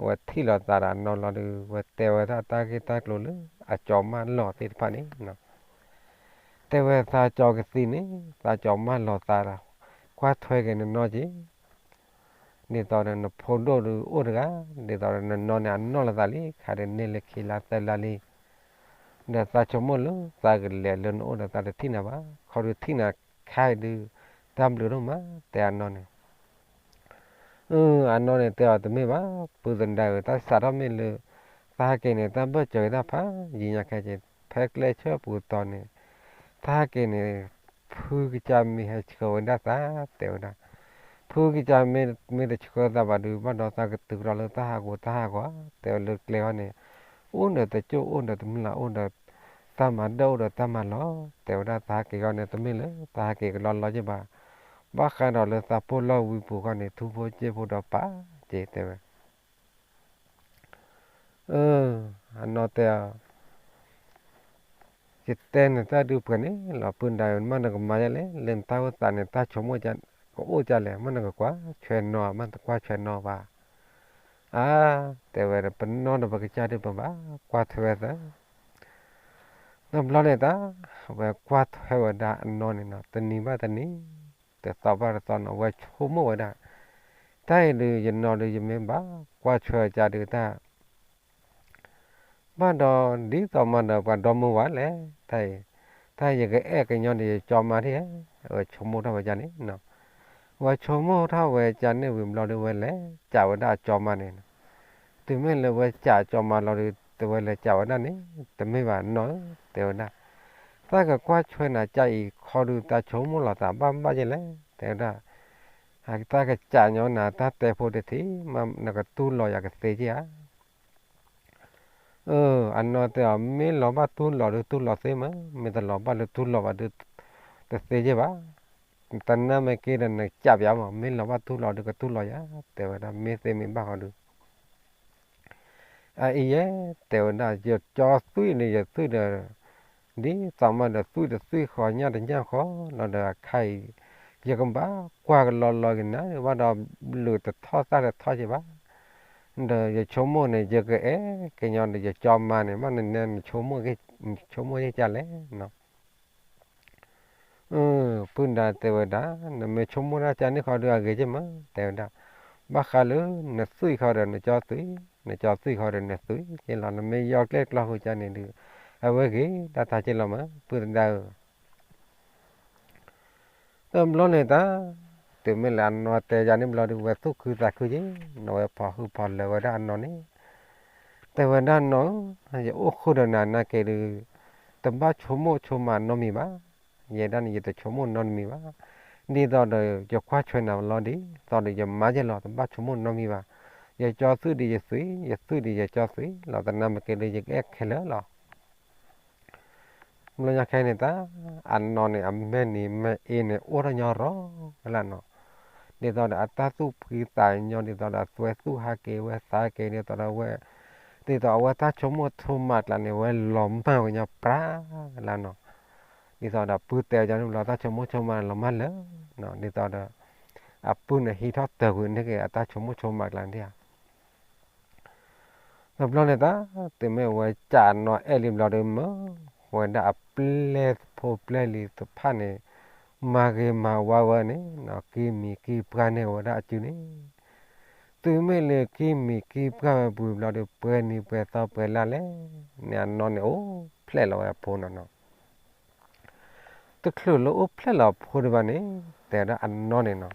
ဝဲထံၣ်လီၤသးဒီးအနီၢ်လီၤဒီး ဝဲတဲဝဲဒၣ်တၢ်ဂ့ၢ်တၢ်ကျိၤလၢအကၠီမၢလီၤသ့ၣ်တဖၣ်န့ၣ်, တဲဝဲသးကၠီကသံန့ၣ်, သးကၠီမၢလီၤသးဒီး, ကွၢ်ထွဲက့ၤနနီၢ်က့ၤ, ဒ်သိးဒီးနဖိဒိၣ်ဒုးအိၣ်တဂၤ, ဒ်သိးဒီးနနီၢ်န့ၣ်အနီၢ်လီၤသးလံ, ခါဒုးန့ၢ်လၢခံလါသၢလါလံ, ဒီးသးဆိကမိၣ်လၢသးကလဲၤလၢနအိၣ်ဒီးသးတထံၣ်နၤဘၣ်, ခီဒုးထံၣ်နၤခါအံၤဒုး, တၢ်ဘျုးဒိၣ်မး တဲအနီၢ်န့ၣ် အနီၢ်န့ၣ်တဲအီၤတမ့ၢ်ဘၣ်, ပုၢ်သဒါဧၢ, တၢ်စးထီၣ်မ့ၢ်လၢ သးဟဲက့ၤန့ၣ် တၢ်ဘၢၣ်စၢၤက့ၤတၢ်ဖးယံာ်ညါခဲက့ၤ, ဖဲကျဲဆၢပူၤတီၤန့ၣ်, သးဟဲက့ၤန့ၣ်, ဖုကစၢ်မ့ၢ်ဟဲဆှၢဝဲဒၣ်သး, တဲဝဲဒၣ်, ဖုကစၢ်မ့ၢ်တဆှၢသးဘၣ်ဒုး ဘၣ်ဒီးသးကတုၤကဒီးလၢတၢ်ဟးဂီၤတၢ်ဟးဂီၤ, တဲဝဲလၢကျဲဃီန့ၣ်, အိၣ်ဒီးတကၠိၣ်အိၣ်ဒီးတမျၢ်အိၣ်ဒီး တၢ်မၤဒၢၣ်အိၣ်ဒီးတၢ်မၤလီၤ, တဲဝဲဒၣ်သးဟဲက့ၤဃီန့ၣ် တမ့ၢ်လၢသးဟဲက့ၤကလီလီက့ၤဘၣ်, ဘၣ်ဃးဒီးလၢသးပိၢ်လီၢ်ဝံပူၤဃီန့ၣ် ထူဖိကၠ့ၣ်ဖိဒီးပာ်က့ၤတဲဝဲ အနီၢ်တဲအီၤ, ယတဲနတၢ်ဒုးပှဲၤန့ၣ်လီၤ ပုၢ်ဒါဧၢ, မ့ၢ်နကမၤယဲလဲၣ်, လၢနတၢ်အိၣ်သးန့ၣ် တၢ်ဆိကမိၣ်ကအိၣ်ကလဲၣ်, မ့ၢ်နကကွၢ်ဆွဲနီၤ, မ့ၢ်နတကွၢ်ဆွဲနီၤဘၣ်. အါ, တဲဝဲဒီး ပနီၢ်ဒီးပကစၢ်ဒုးပဘၣ်ကွၢ်ထွဲဝဲသၢ တဘျီန့ၣ်တၢ်, အဝဲကွၢ်ထွဲဝဲဒၣ်အနီၢ်န့ၣ်နီၤ, တနံၤဘၣ်တနံၤ, တသီဘၣ်တသီနီၤ, အဝဲဆိကမိၣ်ဝဲဒၣ်, တၢ်အံၤဒုး ယနီၢ်ဒုး ယမ့ၢ်ဘၣ်ကွၢ်ထွဲကဒီးတၢ် ဘၣ်ဒီးဒ်သိးမးဒီးပှၤဒီမါဝၤလဲၣ်, တၢ်အံၤ, တၢ်ယကအဲၣ်ကညီဒီးယကၠီမါဒၣ်ဧါ, အဝဲဆိကမိၣ်ထီၣ်ဝဲဒ်န့ၣ်နီၤ, အဝဲဆိကမိၣ်ထီၣ်ဝဲဒ်န့ၣ်ဝံၤဘျီဒီး အဝဲလဲၤစံးဝဲဒၣ်အကၠီမါန့ၣ်နီၤ, တုၤမ့ၢ်လၢအဝဲစံးအကၠီမါလီၤဒီး အဝဲလဲၤစံးဝဲဒၣ်န့ၣ်, တမ့ၢ်ဘၣ်နီၢ်ဧၢ, တဲဝဲဒၣ်, သးကကွၢ်ထွဲနၤကၢ်အံၤခီဒုး တၢ်ဆိကမိၣ်လီၤသးဘၣ်ဘၣ်ယဲလဲၣ်, တဲဝဲဒၣ်, တၢ်ကစံးညီနၤ တၢ်တဲဖိတထံး နကတူၢ်လိာ်ယၤကသ့က့ဧါ အနီၢ်တဲအီၤ မ့ၢ်လီၤဘၣ်တူၢ်လိာ်ဒီးတူၢ်လိာ်သ့မး, မ့ၢ်တလီၤဘၣ်လၢတူၢ်လိာ်ဘၣ်ဒီး တသ့က့ဘၣ်, တနာ်မ့ၢ်က့ဒီးနကးပၠးမး, မ့ၢ်လီၤဘၣ်တူၢ်လိာ်ဒီးကတူၢ်လိာ်ယၤ, တဲဝဲဒၣ် မ့ၢ်သ့မ့ၢ်ဘၣ်ဃီဒီး အအံၤယဲ, တဲဝဲဒၣ် ယကၠီသွံၣ်န့ၣ် ယသွံၣ်ဒီး ဒ်သိးမးဒီးသွံၣ်တသွံၣ်ဃီ ညၣ်တညၣ်ဃီလီၤဒီးအခါအံၤ ယကဘၣ်ကွၢ်ကလီလီက့ၤနၤ ဘၣ်ဒီးဘျုးတထီၣ်သၣ်တထီၣ်က့ၤဘၣ်, ဒီးယဆိကမိၣ်န့ၣ် ယကအဲၣ်ကညီဒီးယကၠီမါန့ၣ် ဘၣ်နနဲနဆိကမိၣ်ယဲကလဲၣ်နီၤ ပုၢ်ဒါတဲဝဲဒၣ် နမ့ၢ်ဆိကမိၣ်တၢ်ကန့ၣ်ဃီဒီးအဂ့ၤက့မး တဲဝဲဒၣ်, ဘၣ်ဃးလၢနသွံၣ်ဃီဒီးနကၠီသွံၣ်, နကၠီသွံၣ်ဃီဒီးနသွံၣ်က့လီၤ, နမ့ၢ်ယီကျဲၣ်ကျီဃုာ်ကန့ၣ်ဒီး အဝဲဂ့ၤဒၣ်တၢ်က့လီၤမး ပုၢ်သဒါဧၢ တဘျီန့ၣ်တၢ်, တုၤမ့ၢ်လၢအနီၢ်တဲယၤန့ၣ်ဘျီဒီး ဝဲသူၣ်ခုသးခုက့ၤ, နီၢ်ဝဲဖီၣ်ဟုၣ်ဖီၣ်လၢာ်ဝဲဒၣ်အနီၢ်န့ၣ်, တဲဝဲဒၣ်နီၢ်ဧၢ, ယအိၣ်ဃုာ်ဒီးနၤနာ်က့ဒီး, တဘၣ်ဆိကမိၣ်ဆိကမးနီတမံၤဘၣ်, ယဲဒၣ်န့ၣ် ယတဆိကမိၣ်နီတမံၤဘၣ်, ဒ်သိးဒီးယကွၢ်ထွဲနၤလီၤဒ်သိးဒီးယမါယဲလီၤ တဘၣ်ဆိကမိၣ်နီတမံၤဘၣ်, ယကၠီသွံၣ်ဒီးယသွံၣ်, ယသွံၣ်ဒီးယကၠီသွံၣ်လီၤ တနာ်မ့ၢ်က့ဒီးယကအဲၣ်ခဲလၢာ်လီၤ ဘျီညါခဲအံၤန့ၣ်တၢ်, အနီၢ်န့ၣ် အမဲာ်နံၤမဲာ်အ့န့ၣ် အိၣ်ထီၣ်ညီရီၤလၢနီၤ, ဒ်သိးဒီးအတၢ်သူၣ်ဖှံသးညီ ဒ်သိးဒီးအသွဲသူၣ်ဟးက့ၤဝဲသးက့ၤ ဒ်သိးဒီးအဝဲ, ဒ်သိးအဝဲတၢ်ဆိကမိၣ်ဆိကမးကျါန့ၣ် အဝဲလီၤမၢ်ဝဲညီပြးလၢနီၤ, ဒ်သိးဒီးပုၢ်တဲဝဲဒၣ်န့ၣ်ဘျီ တၢ်ဆိကမိၣ်ဆိကမးန့ၣ်လီၤမၢ်လၢနီၤ, ဒ်သိးဒီး အပုၢ်န့ၣ်ဟံးထီၣ်တၢၤကွံာ်န့ၢ်က့ၤအတၢ်ဆိကမိၣ်ဆိကမးကျါန့ၣ်ဧါ တဘျီန့ၣ်တၢ်, တုၤမ့ၢ်ဝဲစံးနီၢ်အဲၣ်လံဘျီဒီး မၢဝဲဒၣ်အပျဲၢ်ဖိပျဲၢ်လံၤတဖၣ်န့ၣ်, မၤဂ့ၤမၤဝါဝဲန့ၣ်, ကံမံၤကံပှၢ်န့ၢ်ဝဲဒၣ်အစုန့ၣ်, တုၤမ့ၢ်လၢကံမံၤကံပှၢ်ဝဲပူၤဘျီဒီး ပှဲၤနံၤပှဲၤသီပှဲၤလါလဲၣ်, န့ၣ်အနီၢ်န့ၣ်အိၣ်ဖျဲၣ်လီၤဝဲအဖိနီၤနီၤ တချုးလၢအိၣ်ဖျဲၣ်လီၤအဖိဒံးဘၣ်န့ၣ်, တဲဝဲဒၣ်အနီၢ်န့ၣ်နီၤ,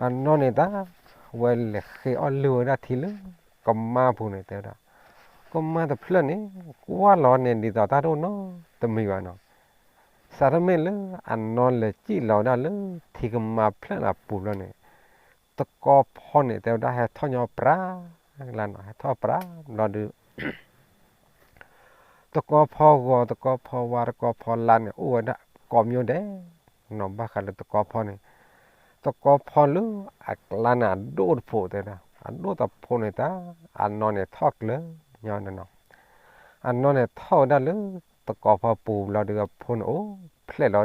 အနီၢ်န့ၣ်တၢ်, ဝဲလဲၤဃ့အီၣ်လုၢ်ဝဲဒၣ်ထံလၢကမါပူၤန့ၣ် တဲဝဲဒၣ်, ကမါတဖျၢၣ်န့ၣ် ကွၢ်လီၤန့ၣ် ဒ်သိးတၢ်တအိၣ်နီတမံၤဘၣ်နီၤ, စးထီၣ်မ့ၢ်လၢအနီၢ်လဲၤစံၣ်လီၤဝဲဒၣ်လၢထံကမါဖျၢၣ်န့ၣ်အပူၤဘျီန့ၣ်, တကီဖီန့ၣ် တဲဝဲဒၣ်ဟဲထီၣ်ညီပြးလၢနီၤ, ဟဲထီၣ်ပြးဘျီဒီး တကီဖီဂီၤ တကီဖီဝါ တကီဖီလါန့ၣ် အိၣ်ဝဲဒၣ်ကိးမံၤဒဲး, နီၢ်ဘၣ်ဃးလၢတကီဖီန့ၣ်, တကီဖီလၢအကျါန့ၣ် အဒိၣ်တဖိးတဲဒၣ်, အဒိၣ်တဖိးန့ၣ်တၢ်, အနီၢ်န့ၣ်ထီၣ်ကျၢၤညီန့ၣ်နီၤ, အနီၢ်န့ၣ်ထီၣ်ဝဲဒၣ်လၢတကီဖီပူၤဘျီဒီး အဖိန့ၣ်အိၣ်ဖျဲၣ်လီၤဝဲဒၣ်လၢ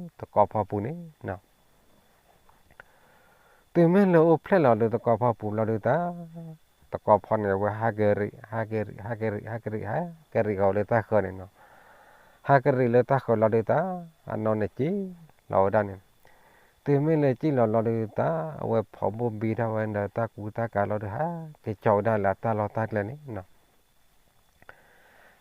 တကီဖီပူၤန့ၣ်နီၤ တုၤမ့ၢ်လၢအိၣ်ဖျဲၣ်လီၤဒီးတကီဖီပူၤဘျီဒီးတၢ်, တကီဖီန့ၣ် အဝဲဟးက့ၤရံး ဟးက့ၤရံး ဟးက့ၤရံး ဟဲက့ၤရံး ဟးက့ၤရံးဃီၤလၢတၢ်ဃၢၤန့ၣ်နီၤ, ဟးကရံးလၢတၢ်ဃၢၤလီၤဒုးတၢ်, အနီၢ်န့ၣ်စံၣ်လီၤဝဲဒၣ်န့ၣ်, တုၤမ့ၢ်လၢစံၣ်လီၤလီၤဒုးတၢ်, အဝဲဖီၣ်ဘိၣ်ဘံထီၣ်ဝဲဒီးတၢ်ကူတၢ်ကၤလီၤဒုး ဟးက့ၤကၠီၤဝဲဒၣ်လၢအတၢ်လီၢ်တၢ်ကျဲန့ၣ်နီၤ.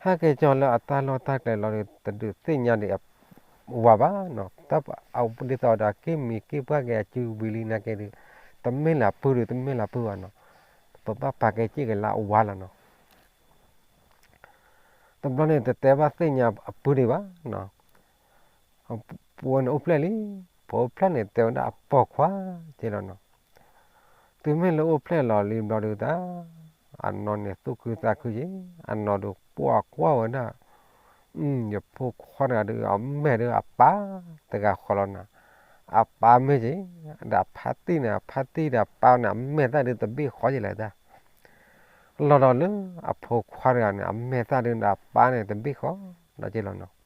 ဟဲက့ၤကၠီၤလၢအတၢ်လီၢ်တၢ်ကျဲလီၤဒုး တဒုးသ့ၣ်ညါဒံးအဝၤဘၣ်နီၤ, တၢ်အဝဲဒ်သိးဒီးအက့ၢ်မံၤက့ၢ်ပှၢ်က့ၤအစုဝံၤလံနာ်က့ဒုး, တမ့ၢ်လၢအပုၢ်ဒုး တမ့ၢ်လၢအပုၢ်ဘၣ်နီၤ, ပဘၣ်ပာ်ကဲစ့ၢ်က့ၤလၢအဝၤလီၤနီၤ. တဘျီန့ၣ် တတဲဘၣ်သ့ၣ်ညါအပုၢ်ဒံးဘၣ်နီၤ. ပဝဲန့ၣ်အိၣ်ဖျဲၣ်လံ, ပအိၣ်ဖျဲၣ်န့ၣ် တဲဝဲဒၣ်အပိာ်ခွါက့လီၤနီၤ. တုၤမ့ၢ်လၢအိၣ်ဖျဲၣ်လီၤလံဘျီဒုးတၢ်, အနီၢ်န့ၣ်သူၣ်ခုသးခုက့ၤ, အနီၢ်ဒုးပှၢ်ကွၢ်ဝဲဒၣ်, ယဖိခွါတဂၤဒုး အမဲာ်ဒုးအပၢ်တဂၤဃီလီၤနီၤ, အပၢ်မ့ၢ်က့ၤ, ဒီးအဖါတံၢ်န့ၣ် အဖါတံၢ်ဒီးအပၢ်န့ၣ် အမဲာ်သၣ်ဒုးတဘ့ၣ်ဃီက့ၤလၢၤတၢ် လီၤဒီးလၢအဖိခွါတဂၤန့ၣ် အမဲာ်သၣ်ဒုးဒီးအပၢ်န့ၣ် တဘ့ၣ်ဃီဒီးက့လီၤနီၤ.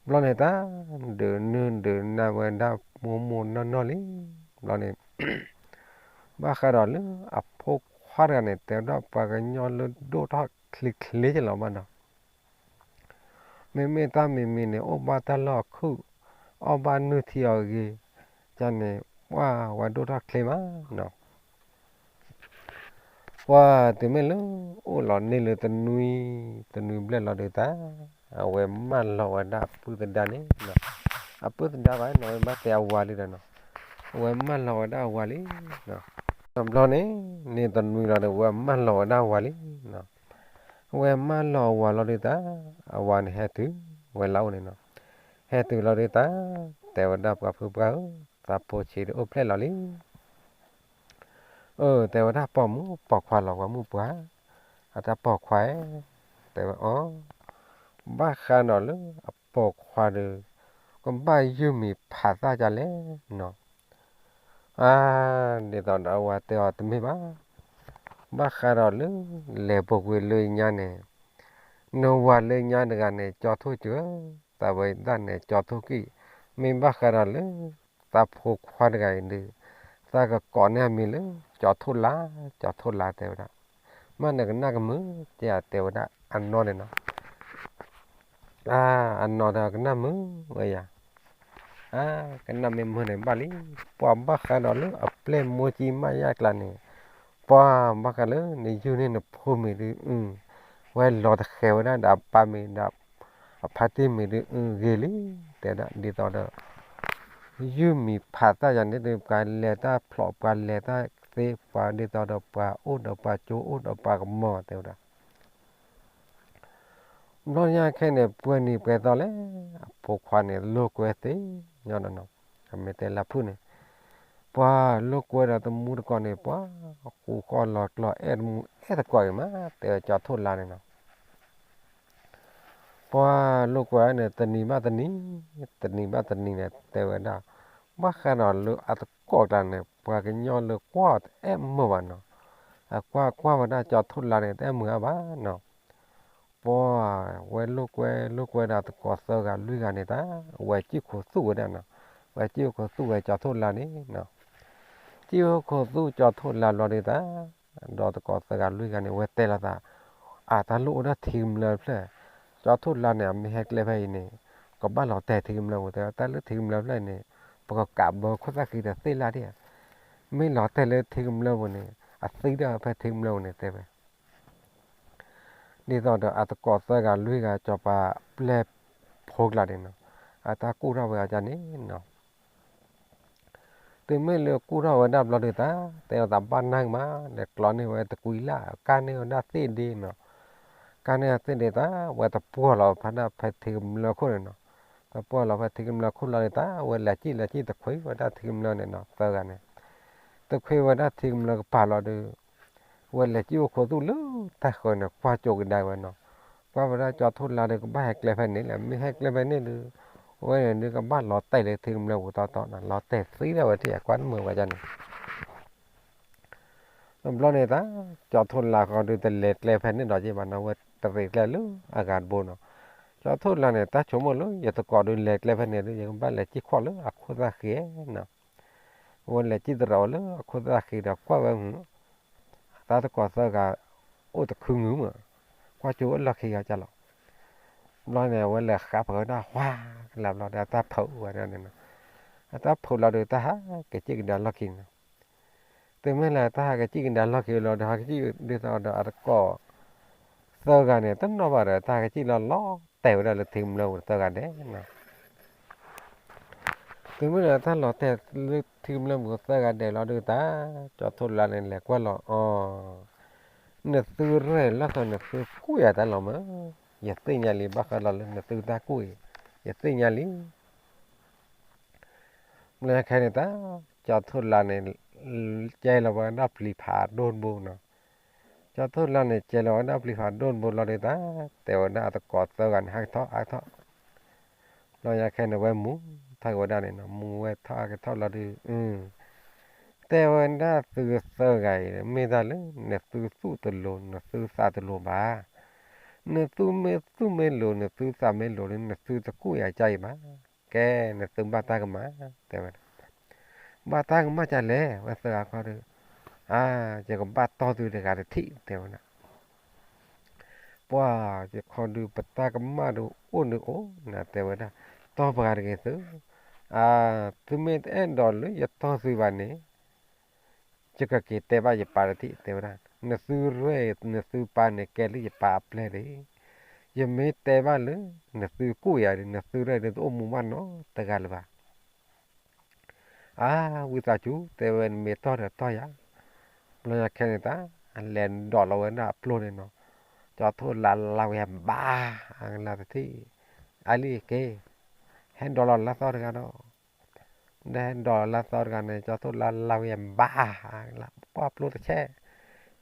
ဘျီန့ၣ်တၢ်, ဒုးနုၢ်ဒုးနါဝဲဒၣ်မိၢ်မိၢ်နီၢ်နီၢ်လံ, ဘျီန့ၣ်, ဘၣ်ဃးဒီးလၢအဖိခွါတဂၤန့ၣ် တဲဝဲဒၣ်ပှၤကညီလၢဒိၣ်ထီၣ်ချ့ချ့က့လီၤဘၣ်နီၤ. မ့မ့ၢ်တၢ်မံၤမံၤန့ၣ် အိၣ်ဘၣ်တၢ်လီၢ်အခုၣ်, အီၣ်ဘၣ်နုၢ်ထံအီၤဂ့ၤ, ကန့ၣ်, ပှၢ်ဝဲဒိၣ်ထီၣ်ချ့မးနီၤ. ပှၢ်တုၤမ့ၢ်လၢအိၣ်လီၤန့ၢ်လၢတနွံ, တနွံဘျဲၣ်လီၤဒုးတၢ်, အဝဲမၢလီၤဝဲဒၣ်အပုၢ်သဒါန့ၣ်, အပုၢ်သဒါဘၣ်နီၤ ဝဲဘၣ်တဲအဝၤလံဒီးနီၤ, အဝဲမၢလီၤဝဲဒၣ်အဝၤလံနီၤ. တဘျီန့ၣ်, န့ၢ်တနွံလီၤဒီး ဝဲမၢလီၤဝဲဒၣ်အဝၤလံနီၤ. ဝဲမၢလီၤအဝၤလီၤဒုးတၢ်, အဝၤန့ၣ်ဟဲတုၤဝဲလၢအအိၣ်န့ၣ်နီၤ. ဟဲတုၤလီၤဒုးတၢ်, တဲဝဲဒၣ်ပှၤဖုပှၢ်ဧၢ, သးဖိဆံးဒုးအိၣ်ဖျဲၣ်လီၤလံ. အၢ တဲဝဲဒၣ်ပိာ်မုၣ်ပိာ်ခွါလီၤ ပှၤမုၣ်ပှၢ်, အတၢ်ပိာ်ခွါဧၢ, တဲဝဲအီၤ, ဘၣ်ဃးဒီးလၢအပိာ်ခွါဒီး ကဘၣ်ယုၢ်မံၤဖးသၣ်ဒ်လဲၣ်နီၤ. အါ, ဒ်သိးဒီးအဝၤတဲအီၤတမ့ၢ်ဘၣ်, ဘၣ်ဃးဒီးလၢ လဲၤပိာ်ကွံာ်လၢညါန့ၣ်, နဝၤလၢညါတဂၤန့ၣ် ကၠီထိၣ်စၢၤ, သးဝဲဒၣ်န့ၣ် ကၠီထိၣ်ကံၣ်, မ့ၢ်ဘၣ်ဃးဒီးလၢ သးဖိခွါတဂၤအံၤဒုး, သးကကိးန့ၢ်အမံၤလၢ ကၠီထိၣ်လါ, ကၠီထိၣ်လါတဲဝဲဒၣ်, မ့ၢ်နကနၣ်ကမုာ်, တဲတဲဝဲဒၣ်အနီၢ်န့ၣ်နီၤ. အါ, အနီၢ်ဒီးကနၣ်မုာ်ဝဲယၤ, အါ, ကနၣ်မ့ၢ်မုာ်န့ၣ်ဘၣ်လံ, ပှၤဘၣ်ဃးဒီးလၢအပျဲၢ်မိၢ်ကံမးယါကျါန့ၣ်, ပှၤဘၣ်ဃးလၢနယုၢ်န့ၢ်နဖိမံၤဒုး, ဝဲလီၤတဃဲၤဝဲဒၣ်ဒီးအပၢ်မံၤဒီး အဖါတံၢ်မံၤဒုး အဂ့ၤလံ, တဲဒၣ်ဒ်သိးဒီး ယုၢ်မံၤဖးသၣ်ယၤန့ၣ်ဒုး ပှၤလဲၤတၢ်ဖျိး ပှၤလဲၤတၢ်သ့ ပှၤဒ်သိးဒီးပှၤအိၣ်ဒီးပှၤကၠိ အိၣ်ဒီးပှၤကမီၤတဲဝဲဒၣ်. ဘျီညါခဲန့ၣ် ပှဲၤနံၤပှဲၤသီလဲၣ်, အဖိခွါန့ၣ် လိာ်ကွဲသ့ၣ်ညါဒီးနီၤ, အမ့ၢ်တဲလၢဖုၣ်န့ၣ်, ပှၤလိာ်ကွဲဒီးတမူတကိးန့ၣ် ပှၤဃူဃီလီၤကျီ အဲၣ်တမူအဲၣ်တကိးအံၤမး တဲဝဲကၠီထိၣ်လါန့ၣ်နီၤ. ပှၤလိာ်ကွဲန့ၣ် တနံၤဘၣ်တနံၤ, တနံၤဘၣ်တနံၤန့ၣ် တဲဝဲဒၣ်, ဘၣ်ဃးဒီးလၢအသကိးကျါန့ၣ် ပှၤကညီလၢကွၢ်တအဲၣ်မုာ်ဘၣ်နီၤ, အကွၢ်ကွၢ်ဝဲဒၣ်ကၠီထိၣ်လါန့ၣ် တအဲၣ်မုာ်အါဘၣ်နီၤ. ပှၤဝဲလိာ်ကွဲလိာ်ကွဲဒီးသကိးသၢဂၤလွံၢ်ဂၤန့ၣ်တၢ်, ဝဲစံၣ်ခိၣ်သူၣ်ဝဲဒၣ်နီၤ, ဝဲစံၣ်ခိၣ်သူၣ်ဝဲကၠီထိၣ်လါန့ၣ်နီၤ. စံၣ်ခိၣ်သူၣ်ကၠီထိၣ်လါဘျီဒုးတၢ်, ဒီးသကိးသၢဂၤလွံၢ်ဂၤန့ၣ် ဝဲတဲလိာ်သး, အတၢ်လိၣ်အိၣ်ဒၣ်ထံကမျၢၢ်တဖျၢၣ်, ကၠီထိၣ်လါန့ၣ် အမ့ၢ်ဟဲကျဲဖဲအံၤန့ၣ်, ကဘၣ်လီၤတဲာ်ထံကမျၢၢ်ပူၤ တဲတၢ်လၢထံကမျၢၢ်ဖျၢၣ်အံၤန့ၣ်, ပကကးဘၢခိၣ်သၣ်ဃံဒီးသ့ၣ်လၢ်ဒံးဧါ, မ့ၢ်လီၤတဲာ်လၢထံကမျၢၢ်ပူၤန့ၣ် အသံဒၣ်ဖဲထံကမျၢၢ်ပူၤန့ၣ်တဲဝဲ ဒ်သိးဒီးအသကိးသၢဂၤလွံၢ်ဂၤ စီၤပၤပျဲၢ်ဖိကျါန့ၣ်နီၤ, အတၢ်ကူၣ်ထီၣ်ဝဲအီၤဒ်န့ၣ်နီၤ. တုၤမ့ၢ်လၢကူၣ်ထီၣ်ဝဲဒၣ်ဘျီဒုးတၢ်, တဲလိာ်သးဘၣ်နၢ်ကမး, လဲၤကျီန့ၢ်ဝဲတကွံလၢ်, ကၢ်န့ၢ်ဝဲဒၣ်သ့ၣ်ဒ့နီၤ. ကၢ်န့ၢ်ဝဲသ့ၣ်ဒ့တၢ်, ဝဲတပှီၢ်လီၤဖဲဒၣ်ဖဲထံကမျၢၢ်ခိၣ်န့ၣ်နီၤ. တပှီၢ်လီၤဖဲထံကမျၢၢ်ခိၣ်လီၤဒုးတၢ်, ဝဲလဲၤစံၣ်လဲၤစံၣ်တခွံဝဲဒၣ်ထံကမျၢၢ်န့ၣ်နီၤ, သၢဂၤန့ၣ် တခွံဝဲဒၣ်ထံကမျၢၢ်ကပၤလီၤဒုး ဝဲလဲၤစံၣ်အိၣ်ခိးသူၣ်လၢတၢ်ဃၢၤန့ၣ် ကွၢ်ကၠိကဒါဝဲနီၤ. ကွၢ်ဝဲဒၣ်ကၠီထိၣ်လါဒီး ကဘၣ်ဟဲကျဲဖဲန့ၣ်လဲၣ်, မ့ၢ်ဟဲကျဲဖဲန့ၣ်ဒုး ဝဲန့ၣ်ဒုးကဘၣ်လီၤတဲာ်လၢထံကမျၢၢ်ပူၤတီတီနီၤ, လီၤတဲာ်သံဒၣ်ဝဲထံၣ် ကွၢ်တမုာ်ဝဲဒ်န့ၣ်. တဘျီန့ၣ်တၢ်, ကၠီထိၣ်လါဃီဒုးတလဲၤကျဲဖဲန့ၣ်ဒီးက့ဘၣ်နီၤ, ဝဲတရံးကျဲလၢအဂၤတဘိနီၤ. ကၠီထိၣ်လါန့ၣ် တၢ်ဆိကမိၣ်လၢ ယသကိးဒုးလဲၤကျဲဖဲန့ၣ်ဒုး ယကဘၣ်လဲၤစံၣ်ခိၣ်လၢအခိၣ်သၣ်ဃံနီၤ. ဝဲလဲၤစံၣ်တရံးအီၤလၢအခိၣ်သၣ်ဃံဒီးကွၢ်ဝဲမုာ်, တၢ်သကိးသၢဂၤ အိၣ်တခုမုာ်မး, ကွၢ်ကၠိအိၣ်လီၢ်ခံဂၤကၢ်လီၤ. ဘျီန့ၣ် အဝဲလဲၤဃးဖၢဝဲဒၣ် ဝါကလၢ်ဘျီဒီး အတၢ်ဖုးဝဲဒၣ်န့ၣ်နီၤ. အတၢ်ဖုးလီၤဒီး တၢ်ဟးကစံၣ်ကဒါလီၢ်ခံနီၤ. တုၤမ့ၢ်လၢတၢ်ဟးကစံၣ်ကဒါလီၢ်ခံလီၤဒီး ဟးကစံၣ်ဒ်သိးဒီး အတကိးသၢဂၤန့ၣ် တနီၣ်ဘၣ်ဒီး တၢ်ဟးကစံၣ်လီၤလီၤတဲာ်ဝဲဒၣ်လၢထံကမျၢၢ်ပူၤသၢဂၤဒဲးနီၤ. တုၤမ့ၢ်လၢတၢ်လီၤတဲာ်လၢထံကမျၢၢ်ပူၤသၢဂၤဒဲးလီၤဒုးတၢ်, ကၠီၤထိၣ်လါန့ၣ် လဲၤကွၢ်လီၤအီၤ, နသုရဲၣ်လီၤသီ နသုကူၣ်ယၤတၢ်လီၤမး, ယသ့ၣ်ညါလံ ဘၣ်ဃးလီၤလၢနသုတၢ်ကူၣ်အံၤ, ယသ့ၣ်ညါလံ. မ့ၢ်ခဲန့ၣ်တၢ်, ကၠီၤထိၣ်လါန့ၣ် ကဲလီၤဝဲဒၣ်ပျံၤဖးဒိၣ်တဘိနီၤ. ကၠီၤထိၣ်လါန့ၣ် ကဲလီၤဝဲဒၣ်ပျံၤဖးဒိၣ်တဘိလီၤဒုးတၢ်, တဲဝဲဒၣ်အတကိးသၢဂၤန့ၣ် ဟးကထီၣ် ဟးကထီၣ်. ဘျီညါခဲန့ၣ် ဝဲမူထီၣ်က့ၤဝဲဒၣ်န့ၣ်နီၤ, မူဝဲထီၣ်ဟးကထီၣ်လီၤဒုး, တဲဝဲဒၣ်သုသၢဂၤအံၤ မ့ၢ်တၢ်လၢ နသုသူၣ်တလိၤ နသုသးတလိၤဘၣ်. နသုမ့ၢ်သူၣ်မ့ၢ်လိၤ နသုသးမ့ၢ်လိၤလၢ နသုတကူၣ်ယၤကါအံၤဘၣ်. ကဲ နသုဘၣ်တၢ်ကမၣ်, တဲဝဲဒၣ်. ဘၣ်တၢ်ကမၣ်ကလဲၣ်, ဝဲသၢဂၤခီဒုး, အါ, ယကဘၣ်တီၢ်သုတဂၤတထံၣ်, တဲဝဲဒၣ်. ပှၤ, ယခီဒုး ပတၢ်ကမၣ်ဒုးအိၣ်ဒုးအိၣ်နၤ, တဲဝဲဒၣ်, တီၢ်ပှၤတဂ့ၤသု, အါ, သုမ့ၢ်တအဲၣ်ဒိးလၢယတီၢ်သုဘၣ်န့ၣ်, ယကက့ၤတဲဘၣ်ယပၢ်တထံၣ်, တဲဝဲဒၣ်. နသုရဲၣ် နသုပၢ်န့ၣ် ကဲလၢယပၢ်အပျဲၢ်တဂ့ၤ, ယမ့ၢ်တဲဘၣ်လၢ နသုကူၣ်ယၤဒီး နသုရဲၣ်ဒုးတအိၣ်မူဘၣ်နီတဂၤလၢၤဘၣ်. အါ, ဝံသးစူၤ, တဲဝဲ နမ့ၢ်တီၢ်ဒီးတီၢ်ယၤ. ဘျီညါခဲန့ၣ်တၢ်, အလဲၤဒိးလီၤဝဲဒၣ်အပျိန့ၣ်နီၤ, ကၠီၤထိၣ်လါလါဝဲဘၣ်, အကလၢ်တထံၣ်, အလံက့ၤ, ဟဲဒိးလီၤလါသီတဂၤဒီး, ဒီးဟဲဒိးလီၤလါသီတဂၤန့ၣ် ကၠီၤထိၣ်လါလါဝဲဘၣ်, ပှၢ်ပျိတဆဲး,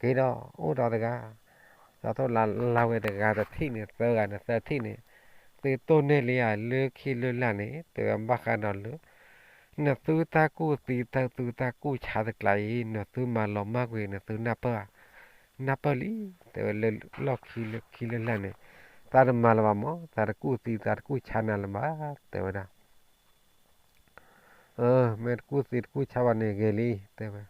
က့ၤဒီးအိၣ်ဒီးတဂၤ, ကၠီၤထိၣ်လါလါဝဲတဂၤတထံၣ်န့ၣ် သၢဂၤန့ၣ် သၢထံၣ်န့ၣ်, သုတိၢ်န့ၢ်လံဧါ လၢခံလၢလာ်န့ၣ် တဲဝဲဘၣ်ဃးဒီးလၢ နသုတၢ်ကူၣ်သံ တၢ်သုတၢ်ကူၣ်ဆါတကျါအံၤ နသုမၤလီၤမၢ်ကွံာ် နသုနၢ်ပၢၢ်, နၢ်ပၢၢ်လံ, တဲဝဲလၢလီၢ်ခံလၢခံလၢလာ်န့ၣ်, သးတမၤလၢၤဘၣ်မး သးတကူၣ်သံ သးတကူၣ်ဆါနၤလၢၤဘၣ်, တဲဝဲဒၣ်. မ့ၢ်တကူၣ်သံတကူၣ်ဆါဘၣ်န့ၣ်ဂ့ၤလံ, တဲဝဲ.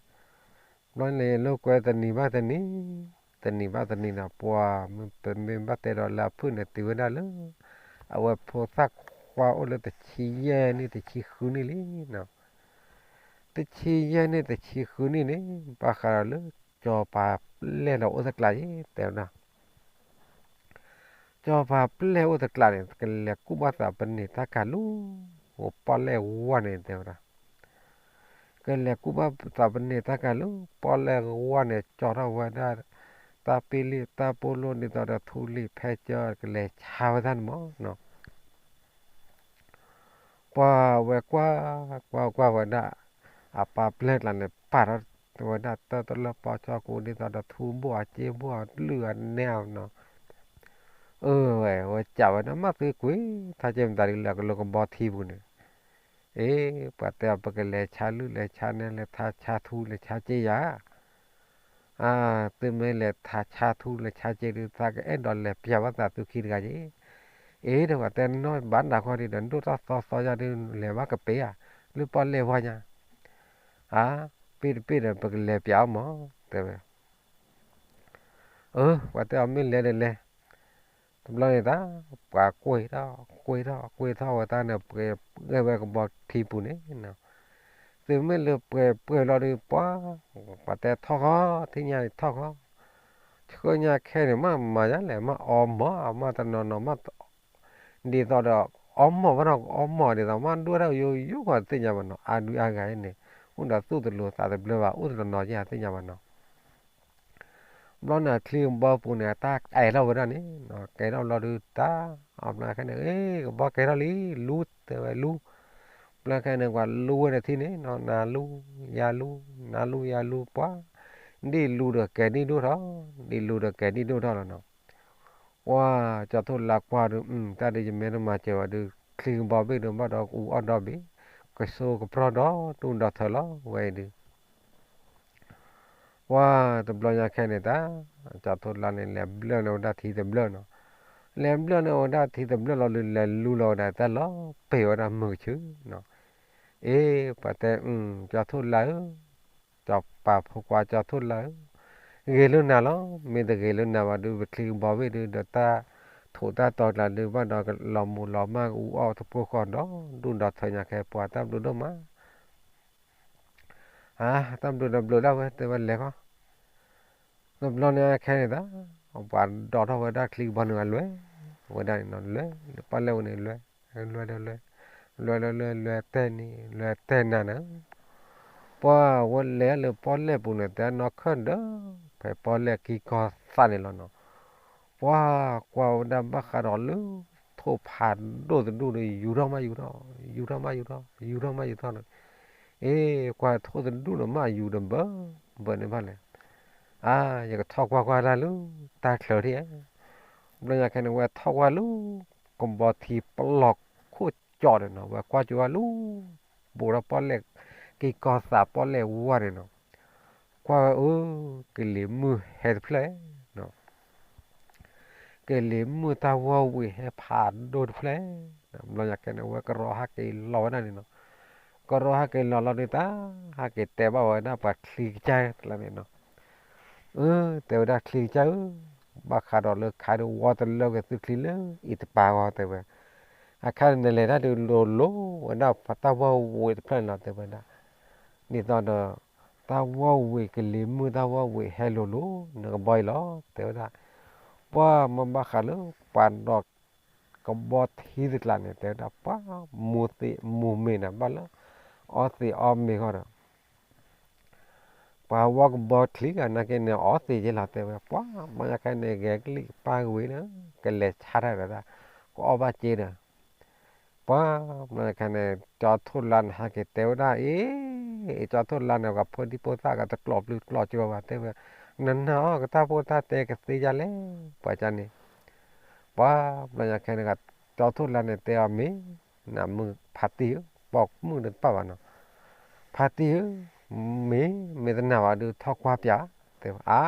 ဘျီန့ၣ် လိာ်ကွဲတနံၤဘၣ်တနံၤ, တနံၤဘၣ်တနံၤဒီး ပှၤ, ပမ့ၢ်ဘၣ်တဲဒီးလၢအဖုၣ်န့ၣ် တုၤဝဲဒၣ်လၢ အဝဲဖိသၣ်ခွါအိၣ်လၢတဆံယဲၢ်နံၣ် တဆံဃုနံၣ်လံနီၤ. တဆံယဲၢ်နံၣ် တဆံဃုနံၣ်န့ၣ် ဘၣ်ဃးဒီးလၢ စီၤပၤပျဲၢ်ဒီးအိၣ်တကျးအံၤ တဲဝဲဒၣ်. စီၤပၤပျဲၢ်အိၣ်တကျးန့ၣ် ကလဲၤကူၣ်ဘၣ်သးပန့ၢ်တၢ်ကၤလူၤ, ပီၣ်လဲၣ်ဝါန့ၣ် တဲဝဲဒၣ်. ကလဲၤကူၣ်ဘၣ်သးပန့ၢ်တၢ်ကၤလူၤ, ပီၣ်လဲၣ်ဝါန့ၣ် ကၠီထီၣ်ဝဲဒၣ် တၢ်ပ့လံၣ်တၢ်ပိလိၣ် ဒ်သိးဒီးထူလံာ်ဖဲကၢ ကလဲၤဆါဝဲဒၣ်န့ၣ်မးနီၤ. ပှၤဝဲကွၢ်, ကွၢ်ကွၢ်ဝဲဒၣ် အပၢ်ပျဲၢ်ကျါန့ၣ် ပာ်ထီၣ်ဝဲဒၣ်တၢ်တလၢပီၢ်ကၠီၣ်ကိ ဒ်သိးဒီးထူဘိၣ်အစ့ဘိၣ်အလုၢ်အနဲနီၤ. အၢဝဲ, ဝဲစံးဝဲဒၣ် မ့ၢ်သုကွံာ်ထီၣ်က့ၤမတၤဒ်လဲၣ် ကလိကဘီထံပူၤန့ၣ်. အ့, ပှၤတဲအီၤ ပကလဲၤဆါလုၢ်လဲၤဆါနဲ လဲၤထါဆါထူလဲၤဆါစ့ယၤ. အၢ, သုမ့ၢ်လဲၤထါဆါထူလဲၤဆါစ့ဒုး သးကအဲၣ်ဒိးလဲၤပျးဘၣ်သးသုခံတဂၤက့ၤ. အ့ဒီး ပှၤတဲနီၢ်ဘၣ်နၤဃီဒုးဒီး ဒိၣ်ထီၣ်သီသီယၤဒုး လဲၤဘၣ်ကပ့ၤဧါ, လၢပီၣ်လဲၣ်ဝါညါ. အၢ, ပ့ၢ်တပ့ၢ်ဒီး ပကလဲၤပျးအီၤမး, တဲဝဲ. အၢ, ပှၤတဲအီၤမ့ၢ်လဲၤဒီးလဲၤ. တဘျီန့ၣ်တၢ်, ပှၤကွံာ်ထီၣ်ကွံာ်ထီၣ်ကွံာ်ထီၣ်ဝဲတၢ်န့ၣ် ပှဲၤဝဲကဘီထံပူၤန့ၣ်. သုမ့ၢ်လၢပှဲၤပှဲၤလီၤဒုး ပှၤ, ပှၤတဲထီၣ်ဃီ, ထံၣ်ညါန့ၣ်ထီၣ်ဃီ. ဆှၢညါခဲန့ၣ် မ့ၢ်မၤယါလဲၣ် မ့ၢ်အီမီၢ် မ့ၢ်တနီၤနီၤ မ့ၢ် ဒ်သိးဒီး အီမီၢ်ဘၣ်နီၤ အီမီၢ်ဒ်သိး မ့ၢ်ဒွဲၣ်ထီၣ်ယိယိဃီသ့ၣ်ညါဘၣ်နီၤ အါဒုးအါဂၤအံၤန့ၣ် အိၣ်ဒီးသူၣ်တလိၤသးတဘျၢဘၣ် အိၣ်တနီၤနီၤယဲၢ်သ့ၣ်ညါဘၣ်နီၤ. ဘျီန့ၣ် အချံကဘီပူၤန့ၣ် အတၢ်ကဲထီၣ်ဝဲဒၣ်န့ၣ် ကဲထီၣ်ဘျီဒုးတၢ် အဘျီခဲန့ၣ် ကဘီကဲထီၣ်လံ လူ တဲဝဲလူ ဘျီခဲန့ၣ် ပှၤလူဝဲန့ၣ်ထံၣ်န့ၣ် နၤလူ ယၤလူ နၤလူယၤလူပှၤ ဒ်လူဒီးကဲဒ်ဒိၣ်ထီၣ် ဒ်လူဒီးကဲဒ်ဒိၣ်ထီၣ်လီၤနီၤ. ပှၤ ကၠီၤထိၣ်လါကွၢ်ဒုး တၢ်ဒုးယမ့ၢ်တမၤစၢၤဝဲဒုး ချံကဘီဘ့ၣ်ဒုး ဘၣ်ဒီးအူအီၣ်ဒီဘ့ၣ် ကဆိကပြီဒီးတူၢ်ဒီးထၢလီၤဝဲအံၤဒုး ပှၤတဘျီညါခဲန့ၣ်တၢ် ကၠီၤထိၣ်လါန့ၣ် လဲၤဘျၢၣ်န့ၢ်ဝဲဒၣ်ထံသဘျၢၣ်နီၤ. လဲၤဘျၢၣ်န့ၢ်ဝဲဒၣ်ထံသဘျၢၣ်လီၤဒုး လဲၤလူလီၤဝဲဒၣ်တၢ်လီၤပ့ၤဝဲဒၣ်မုာ်ကဆူနီၤ. အ့ ပှၤတဲ ကၠီၤထိၣ်လါဧၢ စီၤပၤဖိခွါကၠီၤထိၣ်လါဧၢ, ဂ့ၤလၢနၤလီၤ. မ့ၢ်တဂ့ၤလၢနၤဘၣ်ဒုး ပချံကဘီဘ့ၣ်ဒုး ဒီးတၢ် ထိးတၢ်တီၤကျးဒုးဘၣ်ဒီး လီၤမူၤလီၤမၢ်ကအူအီၣ်တဖိဃီဒီး ဒူၣ်ဒီးထၢညါခဲ ပှၤတၢ်ဘျုးဒိၣ်မး အါ တၢ်ဘျုးဒီးဘျုးဒၣ်ဝဲတဲဝဲလဲၤဃီ တဘျီန့ၣ်ခဲန့ၣ်သး ပှၤဒိးထီၣ်ဝဲဒၣ်ချံကဘီန့ၣ်အလွဲၢ် ဝဲဒၣ်န့ၣ်နီၤ လွဲၢ် ပီၣ်လဲၣ်ဝဲန့ၣ်လွဲၢ် လွဲၢ်ဒီးလွဲၢ် လွဲၢ်လၢလွဲၢ် လွဲၢ်တဲနံၤ လွဲၢ်တဲနၤန့ၣ် ပှၤဝဲလဲၤလၢပီၣ်လဲၣ်ပူၤန့ၣ် တဲနီၢ်ခၢၣ်ဒီး ဖဲပီၣ်လဲၣ်ကံကီၢ်သးန့ၣ်လီၤနီၤ ပှၤကွၢ်ဝဲဒၣ်ဘၣ်ဃးဒီးလၢ ထိၣ်ဖးဒိၣ်တဒူၣ်ဒီး ယူၤထီၣ်မးယူၤထီၣ် ယူၤထီၣ်မးယူၤထီၣ် ယူၤထီၣ်မးယူၤထီၣ်န့ၣ် အ့ ကွၢ်ထိၣ်တဒူၣ်န့ၣ်မးယူၤဒီးဘၢ ဘၢန့ၣ်ဘၣ်လဲၣ် အါ ယကထီၣ်ကွၢ်ကွၢ်တၢ်လၢ တၢ်ချၢထံၣ်ဧါ ဘျီညါခဲန့ၣ် ဝဲထီၣ်ကွၢ်လၢ ကဘီထံပလီၢ်ခိၣ်ကၠီန့ၣ်နီၤ ဝဲကွၢ်ကၠီဝဲလၢ ဘူးထီၣ်ပီၣ်လဲၣ် ကံကီၢ်သးပီၣ်လဲၣ်ဝါန့ၣ်နီၤ ကွၢ်ဝဲအၢ ကလံၤမုၢ်ဟဲတဖျၢၣ်နီၤ ကလံၤမုၢ်တၢ်ဝီၢ်ဝံၤဟဲဖးဒိၣ်တဖျၢၣ်နီၤ ဘျီညါခဲန့ၣ် ဝဲကရီဟဲက့ၤလီၤဝဲဒၣ်န့ၣ်နီၤ ကရီဟဲက့ၤလီၤလီၤဒုးတၢ် ဟဲက့ၤတဲဘၣ်ဝဲဒၣ်ပှၤချံကစၢ်တလါန့ၣ်နီၤ အၢ တဲဝဲဒၣ်ချံကစၢ်ဧၢ ဘၣ်ဃးဒီးလၢခါဒုးဝီတလၢကသုချံလၢအံၤတပၤဂီၢ်တဲဝဲ အခါန့ၣ်နလဲၤတၢ်ဒုးလိၤလိၤ ဝဲဒၣ်တၢ်ဝီၢ်ဝံၤတဖျၢၣ်န့ၣ်လီၤတဲဝဲဒၣ် ဒ်သိးဒီး တၢ်ဝီၢ်ဝံၤကလံၤမုၢ်တၢ်ဝီၢ်ဝံၤဟဲလိၤလိၤ နကဘီအံၤလီၤ တဲဝဲဒၣ် ပှၤမ့ၢ်ဘၣ်ဃးလၢ ပှၤဒီး ကဘီထံတကျါန့ၣ် တဲဝဲဒၣ် ပှၤမူၤသ့ၣ်မူၤမ့ၤနၤဘၣ်လၢ အီသံးအီမ့ၤဃီဒီး ပှၤဝီကဘီချံဂၤနာ်က့န့ၣ် အီသံးက့လီၤတဲဝဲ ပှၤမ့ၢ်ညါခဲန့ၣ် ဂဲၤကလံၣ်ကပၢ်ကဝံၤလၢ ကလဲၤဆါတၢ်ဒီးတၢ် ကအီၣ်ဘၣ်စ့ဒီး ပှၤမ့ၢ်ညါခဲန့ၣ် ကၠီထိၣ်လါန့ၣ် ဟဲက့ၤတဲဝဲဒၣ်အံၤ ကၠီထိၣ်လါန့ၣ် ကဖိဒံဖိသၣ်ကတကျိးပျုၤကျိးကၠိဘၣ်တဲဝဲ နနာ်အီၤ ကတၢ်ဖိတၢ်တဲကသ့ဒ်လဲၣ် ပှၤကန့ၣ် ပှၤမ့ၢ်ညါခဲန့ၣ် ကၠီထိၣ်လါန့ၣ်တဲအီၤမ့ၢ် နမုၢ်ဖးတံၢ်ဧၢ ပိာ်မုၣ်တပၣ်ဘၣ်နီၤ ဖးတံၢ်ဧၢ မ့ၢ် မ့ၢ်တနာ်ဘၣ်ဒုး ထီၣ်ကွၢ်ပၠး တဲဝဲ အါ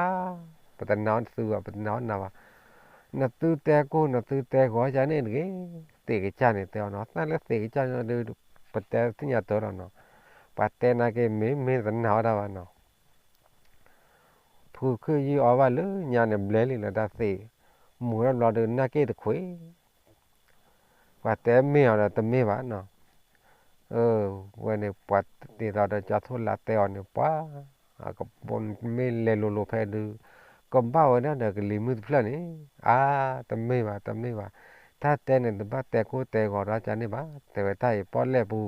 ပတနာ်အီၤနသုဘၣ် ပတနာ်အီၤနၤဘၣ် နသုတဲကိၢ် နသုတဲဂီၤယၤန့ၣ်တဂ့ၤ သ့ၣ်ကစၢ်န့ၣ် တဲအီၤနီၤ သၣ်လၢသ့ၣ်ကစၢ်န့ၣ်ဒုး ပတဲသ့ၣ်ညါတၢ်လီၤနီၤ ပှၤတဲနာ်က့ မ့ၢ် မ့ၢ်တနာ်အီၤတၢ်ဘၣ်နီၤ ဖုခုၣ်ယုၢ်အီၤဘၣ်လၢညါန့ၣ် ဘျဲလံလၢတၢ်သ့ၣ် မူၤထီၣ်ဘျီဒုး နာ်က့တခွ့ ပှၤတဲမ့ၢ်အီၤဒီးတမ့ၢ်ဘၣ်နီၤ ဝဲန့ၣ် ပှၤတ့သိးဒီးကၠီထိၣ်လါတဲအီၤန့ၣ် ပှၤ ကဘီမ့ၢ်လဲၤလိၤလိၤဖဲဒုး ကဘၣ်ဝဲဒၣ်ဒီးကလံၤမုၢ်တဖျၢၣ်န့ၣ် အါ တမ့ၢ်ဘၣ် တမ့ၢ်ဘၣ် တၢ်တဲန့ၣ် တဘၣ်တဲကိၢ်တဲဂီၤဒီးကန့ၣ်ဘၣ် တဲဝဲတၢ်အံၤပီၣ်လဲၣ်ပူၤ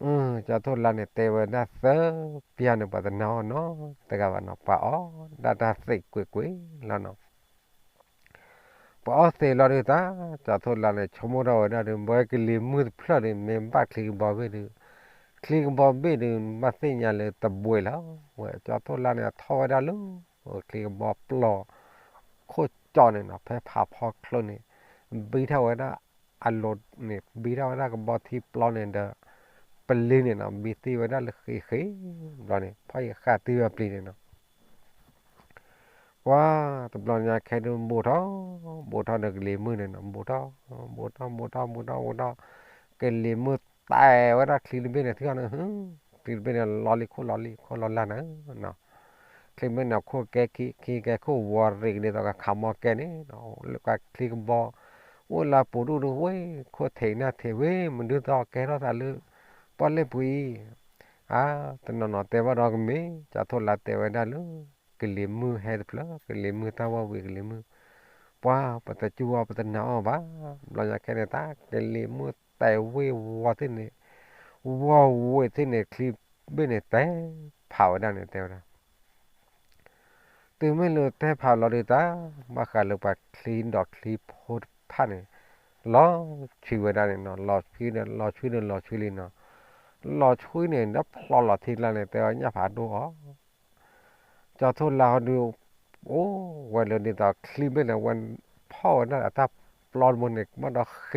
ကၠီထိၣ်လါန့ၣ် တဲဝဲဒၣ်သၢပျၢ်န့ၣ် ပှၤတနာ်အီၤနီတဂၤဘၣ်နီၤ ပှၤအီၣ်ဒၣ်တၢ်သ့ၣ်ကွ့ၢ်ကွ့ၢ်လီၤနီၤ ပှၤအီၣ်သ့ၣ်လီၤဒုးတၢ် ကၠီထိၣ်လါန့ၣ် ဆိကမိၣ်ထီၣ်ဝဲဒၣ်ဒုး ဘၣ်ကလံၤမုၢ်တဖျၢၣ်ဒုး မ့ၢ်ဘၣ်ချံကဘီဘ့ၣ်ဒုး ချံကဘီဘ့ၣ်ဒုး ဘၣ်သ့ၣ်ညါလၢတဘှံးလီၤ ဝဲကၠီထိၣ်လါန့ၣ် ထီၣ်ဝဲဒၣ်လၢ ချံကဘီပျီ ခိၣ်ကၠီန့ၣ်နီၤ ဖဲဖးဖီချိၣ်န့ၣ် ဘံထီၣ်ဝဲဒၣ်အလိၤန့ၣ် ဘံထီၣ်ဝဲဒၣ်ကဘီထံပျီန့ၣ်ဒီး ပလံၤန့ၣ်နီၤ ဘံသံဝဲဒၣ်လၢဃံဃံ ဘျီန့ၣ် ဖီၣ်ဃာ်သံဝဲပျံၤန့ၣ်နီၤ ပှၤတဘျီညါခဲဒုး ဘူးထီၣ် ဘူးထီၣ်ဒီးကလံၤမုၢ်န့ၣ်နီၤ ဘူးထီၣ် ဘူးထီၣ် ဘူးထီၣ် ဘူးထီၣ် ဘူးထီၣ် ကလံၤမုၢ်တဲဝဲဒၣ်ချံတဘ့ၣ်န့ၣ် ထံၣ်အီၤန့ၣ် ချံတဘ့ၣ်န့ၣ် လီလံခိၣ်လီလံ ခိၣ်လီလၢ်န့ၣ် ချံတဘ့ၣ်န့ၣ် ခိၣ်ကဲခံ ခံကဲခိၣ်ဝီၤရံၣ်ကဒ်သိးကခးမီကဲန့ၣ် လၢကချံကဘီ အိၣ်လၢပူၤဒူၣ်ဒုးဝဲ ခိၣ်ထံးနၢ်ထံးဝဲ မနုၤသိးကဲထီၣ်သးလၢ ပီၣ်လဲၣ်ပူၤအံၤ အါ တနီၤနီၤတဲဘၣ်ဒီးကမ့ၢ် ကၠီထိၣ်လါတဲဝဲဒၣ်လၢ ကလံၤမုၢ်ဟဲတဖျၢၣ် ကလံၤမုၢ်တၢ်ဝီၢ်ဝံၤကလံၤမုၢ် ပှၤပတစူၢ်အီၤပတနာ်အီၤဘၣ် ဘျီညါခဲန့ၣ်တၢ် ကလံၤမုၢ်တဲဝ့ၢ်ဝီၤသ့ၣ်န့ၣ် ဝီၢ်ဝံၤသ့ၣ်န့ၣ် ချံဘ့ၣ်န့ၣ်တဲဖးဝဲဒၣ်န့ၣ် တဲဝဲဒၣ် တုၤမ့ၢ်လၢတဲဖးလီၤဒုးတၢ် ဘၣ်ဃးလၢပှၤချံဒီးချံဖိတဖၣ်န့ၣ် လီၤဆှံဝဲဒၣ်န့ၣ်နီၤ လီၤဆှံန့ၣ် လီၤဆှံန့ၣ် လီၤဆှံလံနီၤ လီၤဆှံန့ၣ် ဒီးဖျီလီၤထံကျါန့ၣ် တဲအီၤညၣ်ဖးဒိၣ်အီၤ ကၠီထိၣ်လါဟီဒုး အိၣ်ဝဲလၢဒ်သိးချံဘ့ၣ်န့ၣ် ဝဲဖီၣ်ဝဲဒၣ်အတၢ်ပျီတဘိန့ၣ် ဘၣ်ဒီးဃ့ၢ်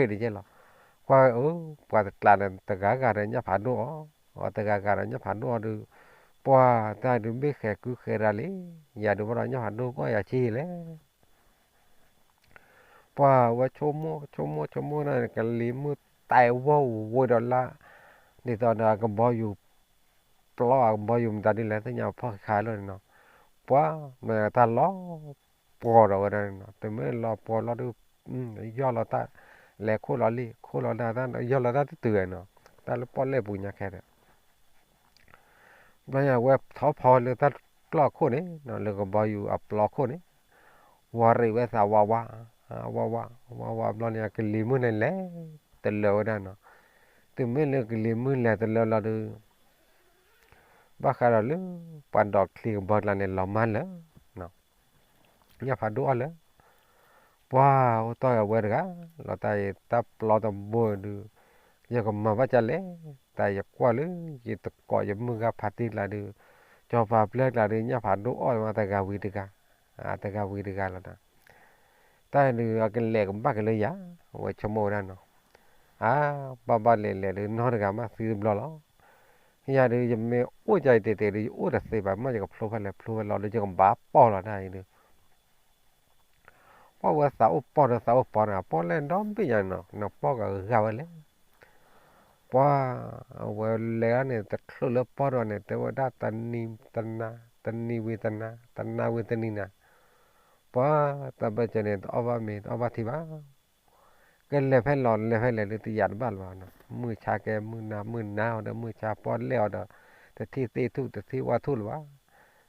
တယဲၢ်လီၤ ကွၢ်ဝဲအၢ ပှၤတကျါန့ၣ် တဂၤဂၤဒီးညၣ်ဖးဒိၣ်အီၤ အတဂၤဂၤဒီးညၣ်ဖးဒိၣ်အီၤဒုး ပှၤတၢ်ဒုးဘ့ၣ်ဃဲၤကုဃဲၤရၤလံ ယၤဒုးဘၣ်ဒီးညၣ်ဖးဒိၣ်ကီၢ်ယၤဆံးလဲၣ် ပှၤဝဲဆိကမိၣ် ဆိကမိၣ် ဆိကမိၣ်န့ၣ် ကလံၤမုၢ်တဲဝီၢ်ဝံၤဒီးလၢ ဒ်သိးဒီးအကဘီယူၤ ပျီအကဘီယူၤမတၤဒ်လဲၣ်သ့ၣ်ညါဖီၣ်ဃာ်လီၤန့ၣ်နီၤ ပှၤမ့ၢ်တၢ်လီၤ လီၤပှီၤဒီးဝဲဒၣ်နီၤ, တမ့ၢ်လီၤပှီၤလီၤဒီး ယီၢ်လီၤတၢ် လဲၤခိၣ်လီၤလံ ခိၣ်လီၤတၢ် ယီၢ်လီၤတၢ်တတုၤနီၤ, တၢ်လၢပီၣ်လဲၣ်ပူၤညါခဲဒီး ဘျီညါဝဲထီၣ်ဖီလၢတၢ်ကျီၢ်ခိၣ်န့ၣ်နီၤ, လၢကဘီယူၤအပျီခိၣ်န့ၣ်, ဝါရံးဝဲသးဝးဝး, ဝးဝး ဝးဝး ဘျီန့ၣ် ကလံၤမုၢ်န့ၣ်လဲၤ တလၢဝဲဒၣ်နီၤ, တုၤမ့ၢ်လၢကလံၤမုၢ်လဲၤတလၢလီၤဒီး ဘၣ်ဃးဒီးလၢ ပှၤဒိးချံကဘီကျါန့ၣ် လီၤမၢ်လၢာ်နီၤ, ညၣ်ဖးဒိၣ်အီၣ်လၢာ်, ပှၤအိၣ်တီၢ်ဂၤဝဲတဂၤ, လီၤတၢ်အံၤတၢ်ပျီတဘိဒုး, ယကမၤဘၣ်ကလဲၣ်, တၢ်ယကွၢ်လၢယတကိးယမုၢ်ဂၤဖးတံၢ်ကျါဒုး, ကၠီၤပၤပျဲၢ်ကျါဒုး ညၣ်ဖးဒိၣ်အီၣ်မးတဂၤဝံၤတဂၤ, တဂၤဝံၤတဂၤလီၤနီၤ, တၢ်ဒုးအကလဲၤကဘၣ်က့ၤလၢယၤ, အဝဲဆိကမိၣ်ဝဲဒၣ်နီၤ, အါ, ဘၣ်ဘၣ်လဲၤလဲၤဒုး နီတဂၤမးသံတဘျီလီၤ, ယၤဒုး ယမ့ၢ်အိၣ်ကၢ်အံၤတဲာ်တဲာ်ဒုး ယအိၣ်တသ့ဘၣ် မ့ၢ်ယကဖျိဖဲလဲၣ်ဖျိဖဲလီၤဒီး ယကဘၣ်ပီၢ်လီၤတၢ်အံၤဒုး ပှၤဝဲသးအိၣ်ပီၢ်ဒီးသးအိၣ်ပီၢ်န့ၣ် ပီၢ်လဲၣ်ဒီဘ့ၣ်ညါနီၤ နပီၢ်ကဂၤဝဲလဲၣ်, ပှၤ, အဝဲလဲၤန့ၣ် တချုးလၢပီၢ်ဒီးန့ၣ် တဲဝဲဒၣ်တနံၤတနၤ တနံၤဝံၤတနၤ တနၤဝံၤတနံၤနၤ, ပှၤ, တၢ်ဘၢၣ်စၢၤန့ၣ် တအီၣ်ဘၣ်မ့ၤ တအီၣ်ဘၣ်ထံဘၣ် ကလဲၤဖဲလဲၣ်လဲၤဖဲလဲၣ်ဒုး တယာ်တဘၣ်လၢၤဘၣ်နီၤ, မုၢ်ဆါကဲမုၢ်နၤ မုၢ်နၤအီၤဒီး မုၢ်ဆါပီၢ်လဲၣ်အီၤဒီး တထံၣ်သ့ၣ်ထူၣ် တထံၣ်ဝၣ်ထူၣ်လၢၤဘၣ်,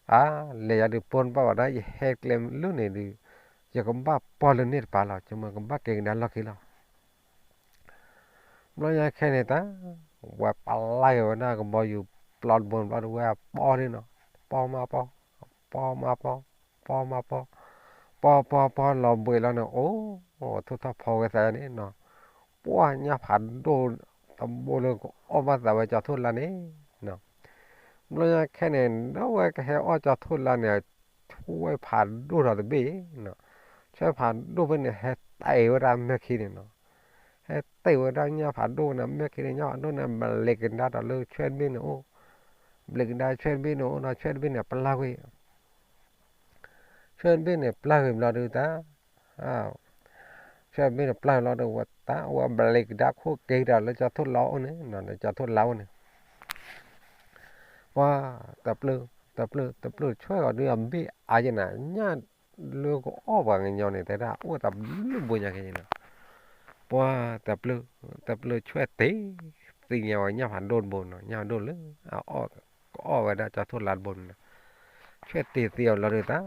အါ, လဲၤယၤဒုး ပိၢ်နဘၣ်ဝဲဒၣ် ယဟဲကျဲလၢန့ၣ်ဒုး, ယကဘၣ်ပီၢ်လၢန့ၣ်တပၤလီၤ ယမ့ၢ်ကဘၣ်က့ၤကဒါလီၢ်ခံလီၤ ဘျီညါခဲန့ၣ်တၢ်, ဝဲပလၢ်က့ၤဝဲဒၣ်ကဘီယူၤပျီတဘိဘျီဒုး ဝဲပီၢ်န့ၣ်နီၤ, ပီၢ်မးပီၢ်, ပီၢ်မးပီၢ်, ပီၢ်မးပီၢ်, ပီၢ်ပီၢ်ပီၢ်လီၤဘှံးလီၤန့ၣ် အိၣ်, ထိၣ်ထီၣ်ဖီဝဲသးန့ၣ်နီၤ, ပှၤညၣ်ဖးဒိၣ်တဘိလၢကအီၣ်ဘၣ်သးဝဲကၠီၤထိၣ်လါန့ၣ်နီၤ, ဘျီညါခဲန့ၣ် ဒီးဝဲကဟဲအီၣ်ကၠီၤထိၣ်လါန့ၣ်, ဆွဲဖးဒိၣ်ဒီးတဘ့ၣ်နီၤ, ဆွဲဖးဒိၣ်ဖဲန့ၣ် ဟဲတဲာ်ဝဲဒၣ်မဲာ်ခံန့ၣ်နီၤ, ဟဲတဲာ်ဝဲဒၣ်ညၣ်ဖးဒိၣ်န့ၣ် မဲာ်ခံန့ၣ် ညၣ်ဖးဒိၣ်န့ၣ် ဘျံးကဒါဒီးလၢဆွဲတဘ့ၣ်န့ၣ်အိၣ်, ဘျံးကဒါဆွဲတဘ့ၣ်န့ၣ်အိၣ်ဒီး ဆွဲတဘ့ၣ်န့ၣ်ပျၢ်ကွံာ် ဆွဲတဘ့ၣ်န့ၣ်ပျၢ်ကွံာ်ဘျီဒုးတၢ်, ဆွဲတဘ့ၣ်န့ၣ်ပျၢ်ကွံာ်ဘျီဒုး ဝဲတၢ်ဝဲဘျံးကဒါခိၣ်က့ၤဒီးလၢကၠီၤထိၣ်လါအိၣ်န့ၣ်, ကၠီၤထိၣ်လါအိၣ်န့ၣ် ပှၤ, တပျၢၢ်, တပျၢၢ်, တပျၢၢ်ဆွဲအီၤဒုးအဘ့ၣ်အါယဲနၤ, ညၣ်လၢကအီၣ်ပှၤကညီန့ၣ် တဲဒၣ်အိၣ်တဘျုးဘိညါခဲအံၤနီၤ, ပှၤ, တပျၢၢ်, တပျၢၢ်ဆွဲတ့ၢ်, သ့ၣ်ညါဝဲညၣ်ဖးဒိၣ်တဘိနီၤ, ညၣ်ဖးဒိၣ်လၢအအီၣ်, ကအီၣ်ဝဲဒၣ်ကၠီၤထိၣ်လါတဘိန့ၣ်နီၤ, ဆွဲတ့ၢ်သ့အီၤလီၤဒုးတၢ်,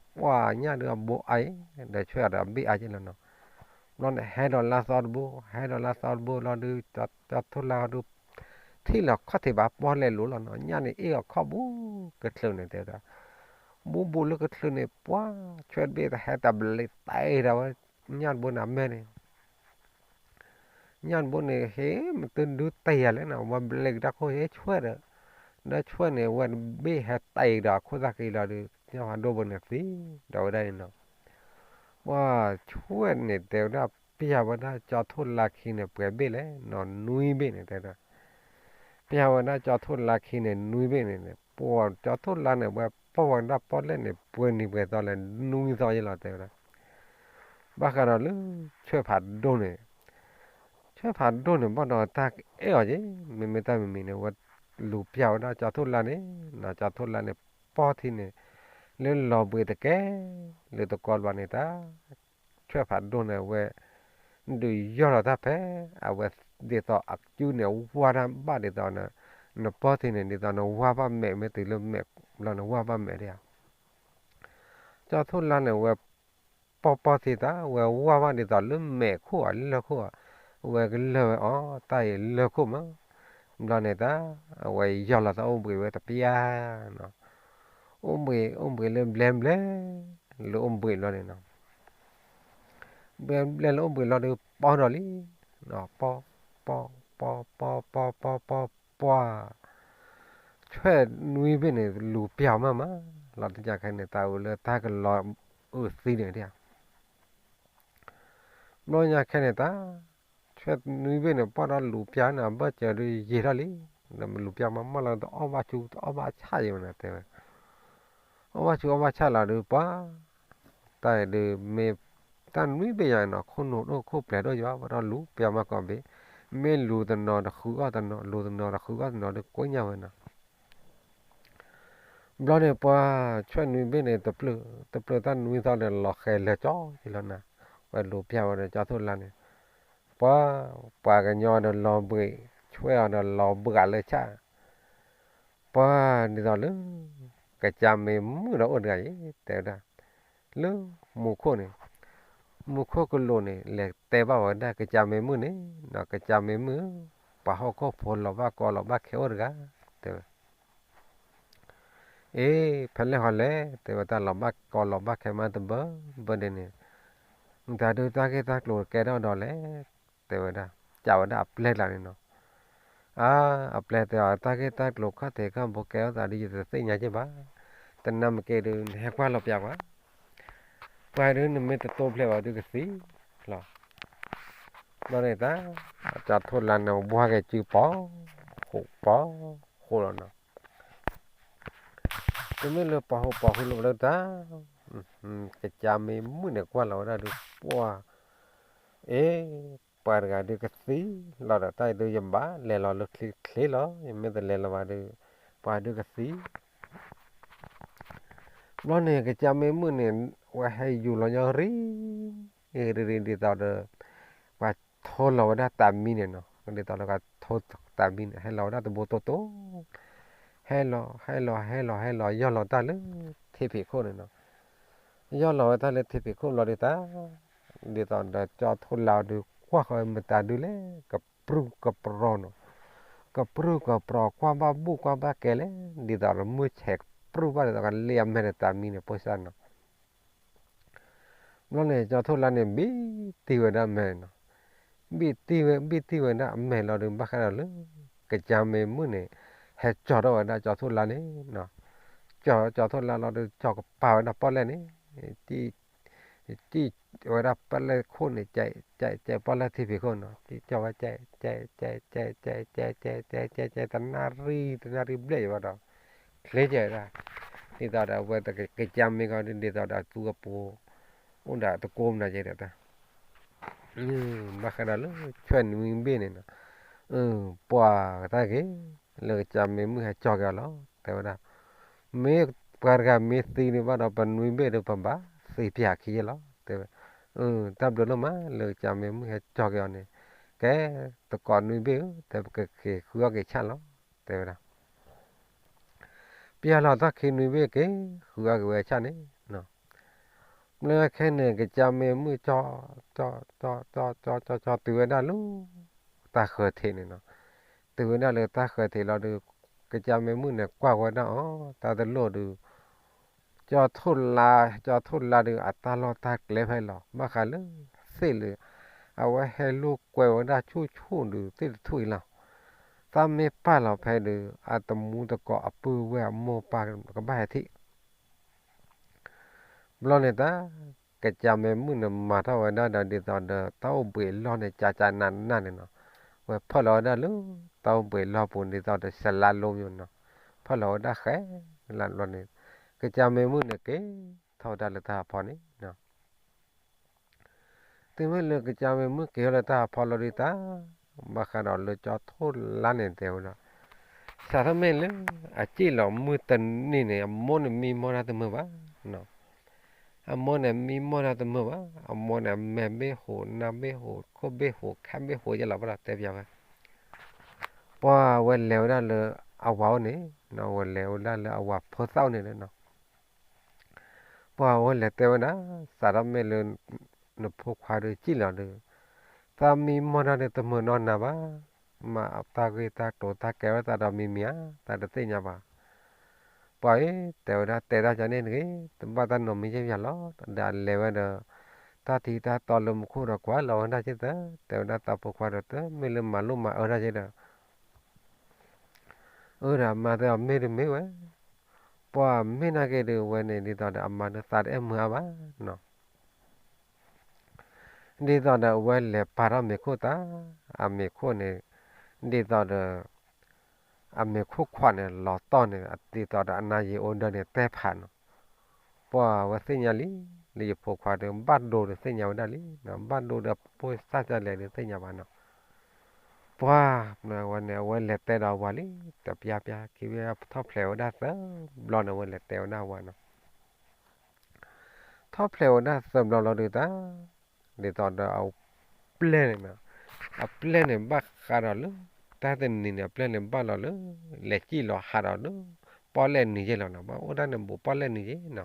ပှၤညၣ်ဒုးအဘိအါအံၤ, ဒီးဆွဲအီၤဒီးအဘ့ၣ်အါယဲလီၤနီၤ, ဘျီန့ၣ်ဟဲဒီးလါသီတဘိ, ဟဲဒီးလါသီတဘိလီၤဒုး, ကၠီၤထိၣ်လါဒုး ထံၣ်လီၤခီၣ်ထံးဘၣ်ပီၢ်လဲၤလိၤလီၤနီၤ, ညၣ်န့ၣ်အ့ၣ်အီၤခီၣ်ဘူးကချုးန့ၣ်တဲဝဲဒၣ်, ဘူးဘူးလၢကချုးန့ၣ် ပှၤ, ဆွဲတဘ့ၣ်တဟဲတဘျံးတဲာ်ဒီးဝဲ, ညၣ်တဘိန့ၣ်အမဲာ်န့ၣ် ညၣ်တဘိန့ၣ် ဟ့ၣ်မ့ၢ်တဒုးတဲာ်ယၤလဲၣ်နီၤ, ဝဲဘျံးကဒါခိၣ်ဟ့ၣ်ဆွဲဒီး, ဒီးဆွဲန့ၣ် ဝဲတဘ့ၣ်ဟဲတဲာ်ဒီးအခိၣ်သၣ်ခံလီၤဒုး ညၣ်ဖးဒိၣ်ဘိန့ၣ်သံဒီးဝဲဒၣ်န့ၣ်နီၤ, ပှၤ, ဆွဲန့ၣ်တဲဝဲဒၣ် ပျၢ်ဝဲဒၣ်ကၠီၤထိၣ်လါခံန့ၣ် ပှဲၤဘ့ၣ်လဲၣ်နီၤ, နွံဘ့ၣ်န့ၣ်တဲဒၣ် ပျၢ်ဝဲဒၣ်ကၠီၤထိၣ်လါခံန့ၣ် နွံဘ့ၣ်န့ၣ်, ပှၤကၠီၤထိၣ်လါန့ၣ် ဝဲပီၢ်ဝဲဒၣ်ပီၢ်လဲၣ်န့ၣ် ပှဲၤနံၤပှဲၤသီလဲၣ် နွံသီယဲလီၤတဲဝဲဒၣ်, ဘၣ်ဃးဒီးလၢ ဆွဲဖးဒိၣ်န့ၣ်, ဆွဲဖးဒိၣ်န့ၣ် ဘၣ်ဒီးတၢ်ကအဲၣ်အီၤက့ၤ, မ့မ့ၢ်တၢ်မံၤမံၤန့ၣ် ဝဲလူၤပျၢ်ဝဲဒၣ်ကၠီၤထိၣ်လါန့ၣ်, ကၠီၤထိၣ်လါန့ၣ် ပီၢ်ထံန့ၣ် လၢလီၤဘှံးတကဲ, လၢတကီဘျီန့ၣ်တၢ် ဆွဲဖးဒိၣ်န့ၣ်ဝဲ, ဒုးယီၢ်လီၤတၢ်ဖဲ, အဝဲဒ်သိးအကုန့ၣ် ဝၢ်တၢ်ဘၣ်ဒ်သိး, နပီၢ်ထံန့ၣ် ဒ်သိးနဝၢ်ဘၣ်မဲာ် မ့ၢ်တုၤလၢမဲာ်ဘျီနဝၢ်ဘၣ်မဲာ်ဒၣ်ဧါ, ကၠီၤထိၣ်လါန့ၣ်ဝဲ, ပီၢ်ပီၢ်ထံတၢ် ဝဲဝၢ်ဘၣ်ဒ်သိးလၢမဲာ်ခိၣ်ဧါ လၢၢ်ခိၣ်ဧါ, ဝဲကလၢၢ်ဝဲအီၤ တၢ်အံၤလၢၢ်ခိၣ်မး, ဘျီန့ၣ်တၢ်, အဝဲယီၢ်လီၤတၢ်အိၣ်ဘှံးဝဲတပျၢ်နီၤ, အိၣ်ဘှံး အိၣ်ဘှံးလၢဘျဲဘျဲ, လၢအိၣ်ဘှံးလီၤန့ၣ်နီၤ, ဘျဲဘျဲလၢအိၣ်ဘှံးလီၤဒီးပီၢ်ဒီးလံ, ပီၢ်, ပီၢ်, ပီၢ်, ပီၢ်, ပီၢ်, ပီၢ်, ပီၢ်, ဆွဲနွံဘ့ၣ်န့ၣ် လူၤပျၢ်မးမး, လီၤတကးခဲန့ၣ် တၢ်အိၣ်လၢတၢ်ကလီၤအုးသံန့ၣ်ဒၣ် ဘျီညါခဲန့ၣ်တၢ်, ဆွဲနွံဘ့ၣ်န့ၣ် ပီၢ်ဒီးလူၤပျၢ်န့ၣ် အဘၢၣ်စၢၤဒုးယံာ်ထီၣ်လံ, ဒီးလူၤပျၢ်မးမးလီၤ တအီၣ်ဘၣ်ဆူ တအီၣ်ဘၣ်ဆၣ်ယဲၢ်မးန့ၣ်တဲဝဲ, အီၣ်ဘၣ်ဆူအီၣ်ဘၣ်ဆၣ်လီၤဒုးပှၤ, တၢ်အံၤဒုးမ့ၢ်, တၢ်နွံဘ့ၣ်ယါနီၤ ခိၣ်နူာ်ဒိၣ်ခိၣ်ပျဲၤဒိၣ်ယါ ပီၢ်ဒီးလူၤပျၢ်မးကီးဘ့ၣ်, မ့ၢ်လူၤတနီၤတဃုအီၣ်တနီၤ လူၤတနီၤတဃုအီၣ်တနီၤဒုးကိးညါဝဲနီၤ ဘျီန့ၣ် ပှၤဆွဲၣ်နွံဘ့ၣ်န့ၣ် တပျၢၤတပျၢၤတၢ်နွံသီန့ၣ် လီၤဃဲၤလၢာ်ကၠီကလီၤနၤ, ဝဲလူၤပျၢ်ဝဲဒီးကၠီထိၣ်လါန့ၣ်, ပှၤ ပှၤကညီဒီးလီၤဘှံး, ဆွဲၣ်အီၤဒီးလီၤဘှံးလၢဆၣ်, ပှၤဒ်သိးလၢ ကစၢ်မ့ၢ်မုၣ်ဒီးအိၣ်တဂၤအံၤ တဲဝဲဒၣ်, လၢမူခိၣ်န့ၣ်, မူခိၣ်ကလူးန့ၣ် လဲၤတဲဘၣ်ဝဲဒၣ်ကစၢ်မ့ၢ်မုၣ်န့ၣ်, ကစၢ်မ့ၢ်မုၣ်, ပှၤဟီၣ်ခိၣ်ဖိလီၤဘၣ်ကီလီၤဘၣ်ခဲအိၣ်တဂၤ, တဲဝဲ အ့ ဖဲလဲၣ်ဃီလဲၣ်, တဲဝဲတၢ်လီၤဘၣ်ကီလီၤဘၣ်ခဲမးတဘၢဘၢဒဲးန့ၣ်, မတၤဒုးတၢ်ဂ့ၢ်တၢ်ကျိၤကဲထီၣ်ဒီးလဲၣ်, တဲဝဲဒၣ်, ကးဝဲဒၣ်အပျဲၢ်ကျါန့ၣ်နီၤ, အါ, အပျဲၢ်တဲအီၤ တၢ်ဂ့ၢ်တၢ်ကျိၤခီၣ်ထံးခီၣ်ဘိကဲထီၣ်သးဒ်ယတသ့ၣ်ညါက့ဘၣ်, တနၢ်မ့ၢ်က့ဒုး နဟဲကွၢ်လီၤပျၢၤကွၢ်, ပှၤဒုးနမ့ၢ်တတိဖျဲးဘၣ်ဒုးကသံလီၤ, ဘျီန့ၣ်တၢ်, ကၠီထိၣ်လါန့ၣ် ဝါက့ၤစုပီ, ဃိးပီ, ဃိးလီၤနီၤ တမ့ၢ်လၢပှၤဟိပှၤဃုလိာ်လၢတၢ်, ကစၢ်မ့ၢ်မုၣ်န့ၣ်ကွၢ်လီၤဝဲဒၣ်ဒုး ပှၤ, အ့, ပှၤတဂၤဒုးကသံလီၤဒီးတၢ်အံၤဒုးယဘၣ်လဲၤလီၤလၢချ့ချ့လီၤ, ယမ့ၢ်တလဲၤလီၤဘၣ်ဒုး, ပှၤဒုးကသံ ဘျီန့ၣ် ကစၢ်မ့ၢ်မုၣ်န့ၣ် ဝဲဟဲယူၤလီၤညီရံ, ရံရံဒ်သိးဒီး ပှၤထိလီၤဝဲဒၣ်တၢ်မံန့ၣ်နီၤ, ဒ်သိးဒီးပှၤထိတၢ်မံန့ၣ် ဟဲလီၤဝဲဒၣ်တဘိတိၢ်တိၢ်, ဟဲလီၤ ဟဲလီၤ ဟဲလီၤ ဟဲလီၤ ယီၢ်လီၤတၢ်လၢထံဖံးခိၣ်န့ၣ်နီၤ, ယီၢ်လီၤဝဲတၢ်လၢထံဖံးခိၣ်ဘျီဒုးတၢ်, ဒ်သိးဒီးကၠီထိၣ်လါအီၤဒုး ကွၢ်ဃီမတၤဒုးလဲၣ်, ကပြုၢ်ကပြီၤနီၤ, ကပြုၢ်ကပြီၤ ကွၢ်ဘၣ်ဘူၣ်ကွၢ်ဘၣ်ကဲလဲၣ်, ဒ်သိးဒီးမုၢ်ဆဲးကပြုၢ်ဘၣ်ဒ်သိးကလ့အမဲာ်ဒီးတၢ်မံန့ၣ် ပိၢ်စၢ်နီၤ ဘျီန့ၣ် ကၠီထိၣ်လါန့ၣ် ဘံၣ်တံၢ်ဝဲဒၣ်အမဲာ်နီၤ, ဘံၣ်တံၢ်ဝဲ ဘံၣ်တံၢ်ဝဲဒၣ်အမဲာ်လီၤဒုး ဘၣ်ဃးဒီးလၢ ကစၢ်မ့ၢ်မုၣ်န့ၣ် ဟဲကၠီၤထီၣ်ဝဲဒၣ်ကၠီထိၣ်လါန့ၣ်နီၤ, ကၠီၤကၠီထိၣ်လါလီၤဒုး ကၠီၤကပၤဝဲဒၣ်ပီၣ်လဲၣ်န့ၣ်, တံၢ်ဝဲဒၣ်ပီၣ်လဲၣ်ခိၣ်န့ၣ်, ကဲပီၣ်လဲၣ်ထံဖံးခိၣ်နီၤ, ကၠီၤဝဲကဲ ကဲ ကဲ ကဲ ကဲ ကဲ ကဲ ကဲ ကဲ ကဲ တနၣ်ရံၣ် တနၣ်ရံၣ်ဘျဲၣ်ယဘၣ်ဒီး ချ့ကဲဝဲဒၣ်, ဒ်သိးဒီးအဝဲကစၢ်မ့ၢ်ကီဒုး ဒ်သိးဒီးအသူအပူၤ အိၣ်ဒီးတကိးမနုၤကဲဒီးတၢ်, ဘၣ်ဃးဒီးလၢဆွဲၣ်နွံဘ့ၣ်န့ၣ်နီၤ, ပှၤတၢ်ဂ့ၤ လၢကစၢ်မ့ၢ်မုၣ်ဟဲကၠီၤက့ၤအီၤလီၤ တဲဝဲဒၣ်, မ့ၢ်ပှၤတဂၤမ့ၢ်သံန့ၣ်ဘၣ်ဒီး ပနွံဘ့ၣ်ဒီးပဘၣ်သံပၠးခံယဲၢ်လီၤ တဲဝဲ, တၢ်ဘျုးလီၤမး လၢကစၢ်မ့ၢ်မုၣ်ဟဲကၠီၤက့ၤအီၤန့ၣ်, ကဲ တကိးနွံဘ့ၣ်ဧၢ တဲပကက့ၤဃုအီၣ်က့ၤဆၣ်လီၤ တဲဝဲဒၣ် ပျၢ်လီၤတၢ်ခံနွံဘ့ၣ်က့ၤ ဃုအီၣ်က့ၤဝဲဆၣ်န့ၣ်, မ့ၢ်ခဲန့ၣ် ကစၢ်မ့ၢ်မုၣ် ကၠီၤ ကၠီၤ ကၠီၤ ကၠီၤ ကၠီၤ တုၤဝဲဒၣ်လၢ တၢ်ဃၢၤထံးန့ၣ်နီၤ, တုၤဝဲဒၣ်လၢတၢ်ဃၢၤထံးလီၤဒီး ကစၢ်မ့ၢ်မုၣ်န့ၣ် ကွၢ်ဝဲဒၣ်အီၤ တၢ်တလိၣ်ဒီး ကၠီၤထိၣ်လါ ကၠီၤထိၣ်လါဒီး အတၢ်လီၢ်တၢ်ကျဲဖဲလီၤ ဘၣ်ဃးလၢ သ့ၣ်လၢ အဝဲဟဲလိာ်ကွဲဝဲဒၣ်ဆူၣ်ဆူၣ်ဒီးသ့ၣ်တထူၣ်အံၤလီၤ, တၢ်မ့ၢ်ပာ်လီၤဖဲဒီး အတမူတကိးအပုၢ်ဝဲၢ်အမိၢ်ပၢ်ကဘၣ်ဟဲထံၣ် ဘျီန့ၣ်တၢ် ကစၢ်မ့ၢ်မုၣ်န့ၣ် မၤထီၣ်ဝဲဒၣ်ဒီး ဒ်သိးဒီး တၢ်အိၣ်ဘှံးအလီၢ်န့ၣ် ကၠးကၠးနးနးန့ၣ်နီၤ, ဝဲဖၢၣ်လီၤဝဲဒၣ်လၢ တၢ်အိၣ်ဘှံးအလီၢ်ပူၤ ဒ်သိးဒီး စလါလိမ့ၢ်နီၤ, ဖၢၣ်လီၤဝဲဒၣ်ဃဲလၢာ်ဘျီန့ၣ်, ကစၢ်မ့ၢ်မုၣ်န့ၣ် က့ၤထီၣ်ဝဲဒၣ်လၢတၢ်ဖီန့ၣ် တုၤမ့ၢ်လၢကစၢ်မ့ၢ်မုၣ်က့ၤထီၣ်လၢတၢ်ဖီလီၤဒုးတၢ်, ဘၣ်ဃးဒီးလၢကၠီၤထိၣ်လါန့ၣ်တဲဝဲဒၣ်, စးထီၣ်မ့ၢ်လၢ အစံၣ်လီၤမုၢ်တနံၤန့ၣ် အမိၢ်န့ၣ်မံမီၢ်တၢ်တမုာ်ဘၣ်, အမိၢ်န့ၣ်မံမီၢ်တၢ်တမုာ်ဘၣ်, အမိၢ်န့ၣ် အမဲာ်ဘ့ၣ်ဟိး နါဘ့ၣ်ဟိး ခိၣ်ဘ့ၣ်ဟိး ခဲဘ့ၣ်ဟိးယဲလီၤဘၣ်ဒီးတဲပျးဝဲ ပှၢ်ဝဲလဲၤဝဲဒၣ်လၢအဝၤအိၣ်န့ၣ်, ဝဲလဲၤဝဲဒၣ်လၢအဝၤဖိသၣ်အိၣ်န့ၣ်လီၤ. ပှၢ်ဝဲလဲၤတဲဝဲဒၣ်, စးထီၣ်မ့ၢ်လၢ နဖိခွါဒီးစံၣ်လီၤဒီး, တၢ်မံမီၢ်တၢ်ဒီးတမုာ်နီၢ်နၤဘၣ်, မ့ၢ်တၢ်ဂ့ၢ်တၢ်ကျိၤတၢ်ကဲဝဲသးဒီးမံမံၤဧါ, တၢ်တသ့ၣ်ညါဘၣ်. ပှၢ်အံၤ တဲဝဲဒၣ် တဲတၢ်ကန့ၣ်တဂ့ၤ, တဘၣ်တၢ်နီတမံၤယဲၢ်ပၠးလီၤ. ဒီးအလဲၤဝဲဒီး တၢ်ထံတၢ်တီလၢမူခိၣ်ဒီးကွၢ်လီၤဝဲဒၣ်က့ၤဒီး တဲဝဲဒၣ်သးဖိခွါဒီး တမ့ၢ်လၢမၤလိၣ်မၤအၢတၢ်က့ၤဒီး အၢဒီးအမါတဲအီၤ မ့ၢ်တမ့ၢ်ဝဲ, ပှၢ်မ့ၢ်နာ်က့ၤဒီး အဝဲန့ၣ်ဒ်သိးဒီးအမါဒီးသးတအဲၣ်မုာ်အါဘၣ်နီၤ. ဒ်သိးဒီးအဝဲလဲၤပာ်ထီၣ်မ့ၤခိၣ်တၢ်, အမ့ၤခိၣ်န့ၣ် ဒ်သိးဒီး အမ့ၤခိၣ်ခွးန့ၣ် လီၤတီၢ်န့ၣ် ဒ်သိးဒီးအနါယံၤအိၣ်ဒၢန့ၣ် တဲဖးနီၤ. ပှၢ်ဝဲသ့ၣ်ညါလံ, လၢယဖိခွါဒီး ဘၣ်ဒိဒီးသ့ၣ်ညါဝဲဒၣ်လံ, ဘၣ်ဒိဒီးဖိသၣ်ကလဲၤဒီးသ့ၣ်ညါဘၣ်နီၤ. ပှၤ, ဝဲန့ၣ် အဝဲလဲၤတဲဒီးဝၤလံ, တပျါပျါခံဘ့ၣ် ထီၣ်ဖျဲးဝဲဒၣ်သၢဘျီန့ၣ် အဝဲလဲၤတဲဝဲဒၣ်ဝၤနီၤ. ထီၣ်ဖျဲးဝဲဒၣ်သၢဘျီလီၤဒုးတၢ်, ဒ်သိးဒီးအပျဲၢ်န့ၣ်နီၤ, အပျဲၢ်န့ၣ်ဘၣ်ဃးဒီးလၢ တၢ်တနံၤန့ၣ် အပျဲၢ်န့ၣ်ဘၣ်လီၤလၢ လဲၤစံၣ်လီၤဟးဒီးလၢ ပီၣ်လဲၣ်နံၤယဲၢ်လီၤနီၤ, ဘၣ်အိၣ်ဒၣ်န့ၣ်ဘူးပီၣ်လဲၣ်နံၤယဲၢ်နီၤ.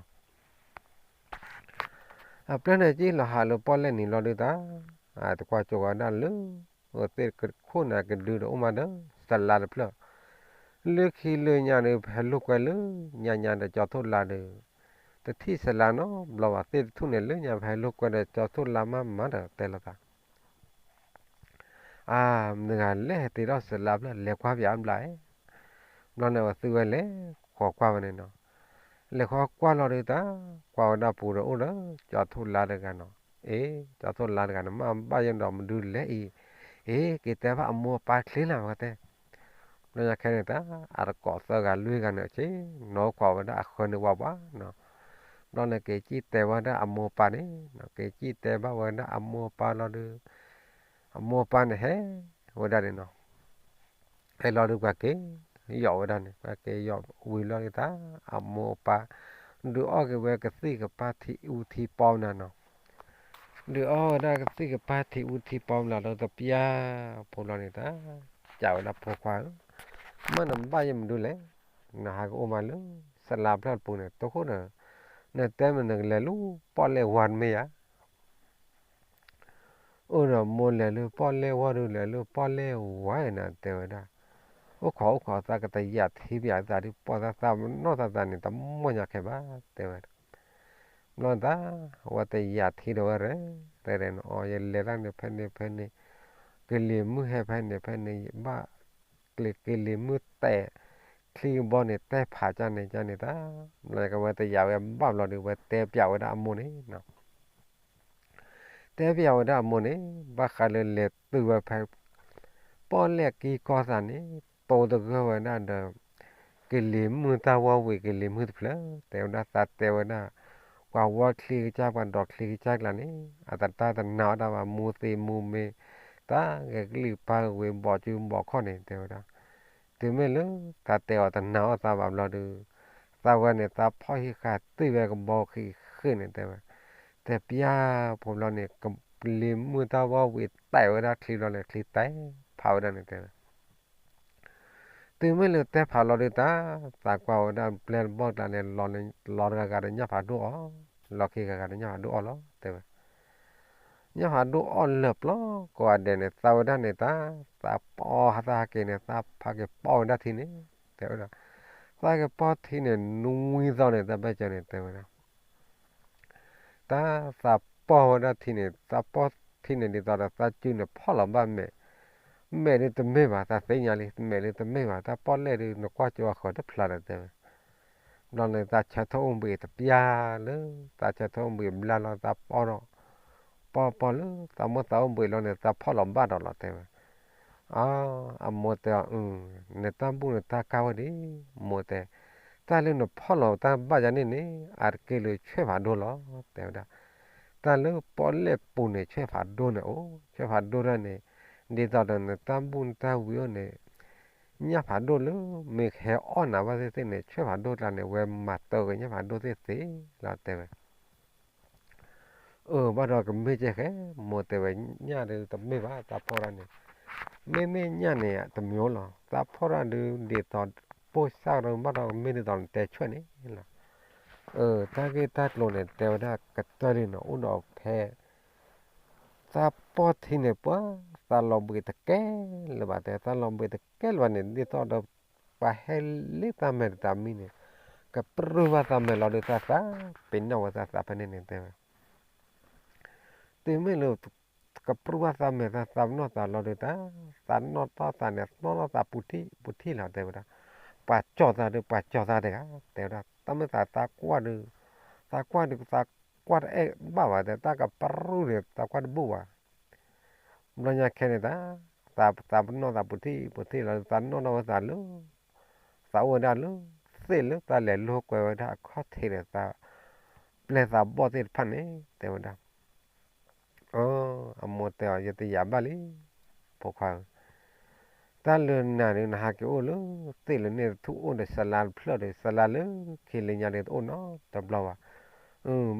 အပျဲၢ်န့ၣ်စံၣ်လီၤဟးလၢပီၣ်လဲၣ်နံၤလီၤဒုးတၢ်, တကွၢ်ကၠိဝဲဒၣ်လၢ အသ့ၣ်တခိၣ်န့ၣ်ကဒုဒီးအိၣ်မးဒီး စလါတဖျၢၣ်, လၢခံလၢညါဒီး ပဟဲလိာ်ကွဲလၢညါညါဒီး ကၠီထိၣ်လါဒီး တထံၣ်စလါနီတဘျီဘၣ်, သ့ၣ်တထူၣ်န့ၣ်လၢညါ ပဟဲလိာ်ကွဲဒီးကၠီထိၣ်လါမးမးဒီးတဲလိာ်သး အါ, မတၤဂၤလဲၣ်ဟဲတ့ထီၣ်စလါဖျၢၣ် လဲၤကွၢ်ပၠးအဘျးဧါ. ဘျီန့ၣ်အဝဲသုဝဲလဲၤဃီၤကွၢ်ဝဲန့ၣ်နီၤ, လဲၤဃီၤကွၢ်လီၤဒုးတၢ်, ကွၢ်ဝဲဒၣ်ပူၤဒီးအိၣ်ဒီး ကၠီထိၣ်လါတဂၤနီၤ, အ့, ကၠီထိၣ်လါတဂၤန့ၣ် မ့ၢ်ဘၣ်ယဲဒီးမနုၤလဲၣ်အံၤ, အ့, က့ၤတဲဘၣ်အမိၢ်အပၢ်ချ့လၢဝဲတဲ ဘျီညါခဲန့ၣ်တၢ်, အတကိးသၢဂၤလွံၢ်ဂၤန့ၣ်အဆ့, နီၢ်ခိးဝဲဒၣ်အဃၢန့ၣ်ဝးဝးနီၤ, ဘျီန့ၣ်က့ၤစံၣ်တဲဝဲဒၣ်အမိၢ်အပၢ်န့ၣ်, က့ၤစံၣ်တဲဘၣ်ဝဲဒၣ်အမိၢ်အပၢ်လီၤဒီး, အမိၢ်အပၢ်န့ၣ်ဟဲဝဲဒၣ်န့ၣ်နီၤ, ဟဲလီၤဒုးပှၤက့ၤယီၤဝဲဒၣ်န့ၣ်, ပှၤက့ၤယီၤဝံၤလီၤဒုးတၢ်, အမိၢ်အပၢ် ဒုးအီၣ်က့ၤဝဲကသံၣ်ကပၢ်ထံအူထံပီနၤနီၤ ဒုးအီၣ်ဝဲဒၣ်ကသံၣ်ကပၢ်ထံအူထံပီမးလီၤဒီးတပျၢ်ဖိလီၤန့ၣ်တၢ်, ကးဝဲဒၣ်ဖိခွါဧၢ, မ့ၢ်နဘၣ်ယဲမနုၤလဲၣ်, နဟးကအိၣ်မးလၢ စလါဖျၢၣ်တပူၤန့ၣ် တိခိၣ်ဒီး, နတဲမနုၤကလဲၤလၢပီၣ်လဲၣ်ဝါတမ့ၢ်ဧါ အိၣ်ဒီးမိၢ်လဲၤလၢပီၣ်လဲၣ်ဝါဒုး လဲၤလၢပီၣ်လဲၣ်ဝါနၤတဲဝဲဒၣ်, အိၣ်ခိးအိၣ်ခိးသးကတယာ်ထံပၠးသးဒုး ပီၣ်သးသးပနီၣ်သးသးန့ၣ် တမီၢ်ညါခဲဘၣ်တဲဝဲဒၣ်, ဘျီတၢ်, အဝဲတယာ်ထံဒီးဝဲရဲၣ်, ရဲၣ်ရဲၣ်န့ၣ် အီ ယလဲၤတၢ်န့ၣ်ဖဲန့ၣ်ဖဲန့ၣ်, ကလံၤမုၢ်ဟဲဖဲန့ၣ်ဖဲန့ၣ် ဘၣ်ကျ့ၤကလံၤမုၢ်တဲာ်, ချံကဘီန့ၣ်တဲဖးကၢ်န့ၣ်ကၢ်န့ၣ်တၢ်, ဘျီကဝဲတယာ်ဝဲဘၣ်ဘျီဒုး ဝဲတဲပၠးဝဲဒၣ်အမိၢ်န့ၣ် တဲပၠးဝဲဒၣ်အမိၢ်န့ၣ် ဘၣ်ဃးလၢလဲၤတုၤဝဲဖဲ ပီၣ်လဲၣ်ကံကီၢ်သးန့ၣ် တိတဂၢၢ်ဝဲဒၣ်ဒီး ကလံၤမုၢ်တၢ်ဝီဝံၤ ကလံၤမုၢ်တဖျၢၣ် တဲဝဲဒၣ်သးတဲဝဲဒၣ်, ပှၤဝီချံကစၢ် ပှၤဒိးချံကစၢ်ကျါန့ၣ် အတတၢ်တနာ်အီၣ်တၢ်ဘၣ် မူသ့မူမ့ၢ် တၢ်ဂဲၤကလံၣ်ပၢ်ဝံၤ ဘီးစုဘီးခီၣ်န့ၣ် တဲဝဲဒၣ်, တုၤမ့ၢ်လၢ သးတဲအီၤတနာ်အီၣ်သးဘၣ်ဘျီဒုး သးဝဲန့ၣ် သးဖီၣ်ဟံးဃာ်တံၢ်ဝဲကဘီဃံးဃ့ၢ်န့ၣ်တဲဝဲ, တဲပၠးဖိဘျီန့ၣ် ကလံၤမုၢ်တၢ်ဝီဝံၤတဲဝဲဒၣ်ချံဘျီန့ၣ် ချံတဲဖးဝဲဒၣ်န့ၣ်တဲဝဲ တုၤမ့ၢ်လၢတဲဖးလီၤဒုးတၢ်, သးကွၢ်ဝဲဒၣ်ပျဲၢ်တဘီၣ်ကျါန့ၣ် လီၤတဂၤဂၤဒီးညၣ်ဖးဒိၣ်အီၣ်, လီၤခံဂၤဂၤဒီးညၣ်ဖးဒိၣ်အီၣ်လီၤ တဲဝဲ. ညၣ်ဖးဒိၣ်အီၣ်လၢာ်ပျီကိးဂၤဒဲးန့ၣ် သးဝဲဒၣ်န့ၣ်တၢ်, သးပီၢ်သးဟးက့ၤန့ၣ် သးဖးက့ၤပီၢ်ဝဲဒၣ်ထံန့ၣ် တဲဝဲဒၣ်. သးက့ၤပီၢ်ထံန့ၣ် နွံသီန့ၣ် တၢ်ဘၣ်ကၢန့ၣ် တဲဝဲဒၣ် တၢ် သးပီၢ်ဝဲဒၣ်ထံန့ၣ် သးပီၢ်ထံန့ၣ် ဒ်သိးဒီးသးစုန့ၣ် ဖီၣ်လီၤဘၣ်မဲာ်, မဲာ်ဒုးတမ့ၢ်ဘၣ် သးသ့ၣ်ညါလံ မဲာ်ဒုးတမ့ၢ်ဘၣ် တၢ်ပီၣ်လဲၣ်ဒုး နကွၢ်ကၠိအဃၢၤတဖျါဒီးတဲဝဲ. ဘျီန့ၣ် သးဆၢထၢၣ်အိၣ်ဘှံးတပျၢ်လၢ သးဆၢထၢၣ်အိၣ်ဘှံးဘျါလီၤ သးပီၢ်ဒီး ပီၢ်ပီၢ်လၢ သးမိၢ်သးအိၣ်ဘှံးလီၤန့ၣ် သးဖီၣ်လီၤဘၣ်ဒီးလီၤ တဲဝဲ. အမိၢ်တဲအီၤ နတၢ်ဘူၣ်နတၢ်ကါဝဲဒၣ်, မိၢ်တဲ, တၢ်လၢနဖီၣ်လီၤတၢ်ဘၣ်ယၤန့ၣ်န့ၣ် အါတက့ၢ်လၢဆွဲၣ်ဖးဒိၣ်လီၤ တဲဝဲဒၣ်. တၢ်လၢပီၣ်လဲၣ်ပူၤန့ၣ် ဆွဲၣ်ဖးဒိၣ်န့ၣ်အိၣ်, ဆွဲၣ်ဖးဒိၣ်တၢ်န့ၣ် ဒ်သိးဒီးနတၢ်ဘူၣ်နတၢ်ဝံၤအိၣ်န့ၣ် ညၣ်ဖးဒိၣ်လၢ မ့ၢ်ကဟဲအီၣ်နၤဘၣ်သ့ၣ်သ့ၣ်န့ၣ် ဆွဲၣ်ဖးဒိၣ်ကျါန့ၣ် ဝဲမၤတၢ်က့ၤညၣ်ဖးဒိၣ်သ့ၣ်သ့ၣ်လီၤ တဲဝဲ. အၢ ဘၣ်ဒီးကမ့ၢ်ကဲဃဲ မိၢ်တဲဝဲ ညၣ်ဒုးတမ့ၢ်ဘၣ် သးဖီၣ်တၢ်န့ၣ် မ့မ့ၢ်ညၣ်န့ၣ် တမ့ၢ်လီၤ သးဖီၣ်တၢ်ဒုး ဒ်သိး ပိၢ်စၢ်ကရၢ ဘၣ်ဒီးကမ့ၢ်ဒ်သိးနတဲဆွဲၣ်န့ၣ်လီၤ. အၢ တၢ်ဂ့ၢ်တၢ်ကျိၤန့ၣ် တဲဝဲဒၣ်ကတၢၢ်လံနီၤ အိၣ်ဒီးဖဲ သးပီၢ်ထံန့ၣ် ပှၤ သးလီၤဘှံးတကဲလၢၤဘၣ် တဲ သးလီၤဘှံးတကဲလၢၤဘၣ်န့ၣ် ဒ်သိးဒီး ပှၤဟဲလ့သးမဲာ်တတၤမံန့ၣ် ကပြုၢ်ဘၣ်သးမဲာ်လီၤဒုး သးသး ပ့ၤနီၣ်ဝဲသးသးဖဲန့ၣ်န့ၣ် တဲဝဲ. တုၤမ့ၢ်လၢ ကပြုၢ်ဘၣ်သးမဲာ် သးသးပနီၣ်သးလီၤဒုးတၢ်, သးနီၣ်ထီၣ်သးန့ၣ် နီၣ်ထီၣ်သးပူၤထံၣ်ပူၤထံၣ်လီၤ တဲဝဲဒၣ်. ပှၤကၠီၣ်သးဒုး ပှၤကၠီၣ်သးတဂၤ တဲဝဲဒၣ်. တၢ်မ့ၢ်သး သးကွၢ်ဒုး သးကွၢ်ဒုး သးကွၢ်တအဲၣ်ဘၣ်ဘၣ် တဲ တၢ်ကပြုၢ်န့ၣ် သးကွၢ်တဘူၣ်ဘၣ်. ဘျီညါခဲန့ၣ်တၢ်, သး သးပနီၣ်သးပူၤထံၣ်ပူၤထံၣ်လီၤ သးနီၣ်ထီၣ်ဝဲသးလၢ သးအိၣ်ဝဲဒၣ်လၢ သ့ၣ်လၢတၢ်လဲၤလိာ်ကွဲဝဲဒၣ်အခီၣ်ထံးန့ၣ် သးပျဲၢ်သးဘီၣ်သ့ၣ်တဖၣ်န့ၣ် တဲဝဲဒၣ်. အၢ အမိၢ်တဲအီၤ ယတယာ်ဘၣ်လံ ဖိခွါဧၢ, တၢ်လၢနၤဒုး နဟးက့ၤအိၣ်လၢသ့ၣ်လၢန့ၣ်တထူၣ်အိၣ်ဒီး စလါတဖျၢၣ်ဒီး စလါလၢခံလၢညါဒုး တအိၣ်နီတဘျီဘၣ်.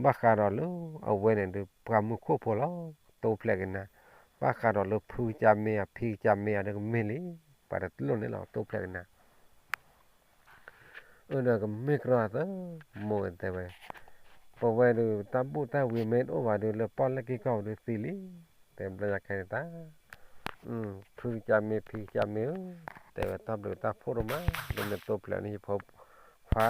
ဘၣ်ဃးဒီးလၢအဝဲန့ၣ်ဒုး ပှၤမုၢ်ခိၣ်ဖိလီၤ, တိဖျဲးက့ၤနၤ. ဘၣ်ဃးဒီးလၢဖုကစၢ်မ့ၢ်ဧါ ဖံကစၢ်မ့ၢ်ဧါဒီး ကမ့ၢ်လံ, ပှၤတလိၣ်န့ၣ်လီၤ တိဖျဲးက့ၤနၤ. အၢဒီးကမ့ၢ်ကြီသၢ, မိၢ်တဲဝဲ, ပဝဲဒုး တၢ်ဘူၣ်တၢ်ဝံၤမ့ၢ်တအိၣ်ဘၣ်ဒုး လၢပီၣ်လဲၣ်က့ၤကီၢ်ဒုးသံလံ, တဲဘျီညါခဲန့ၣ်တၢ်, ဖုကစၢ်မ့ၢ် ဖံကစၢ်မ့ၢ်ဧၢ, တဲဝဲတၢ်ဘျုးတၢ်ဖှိၣ်ဒိၣ်မး လၢနတိဖျဲးန့ၢ်ယဖိခွါ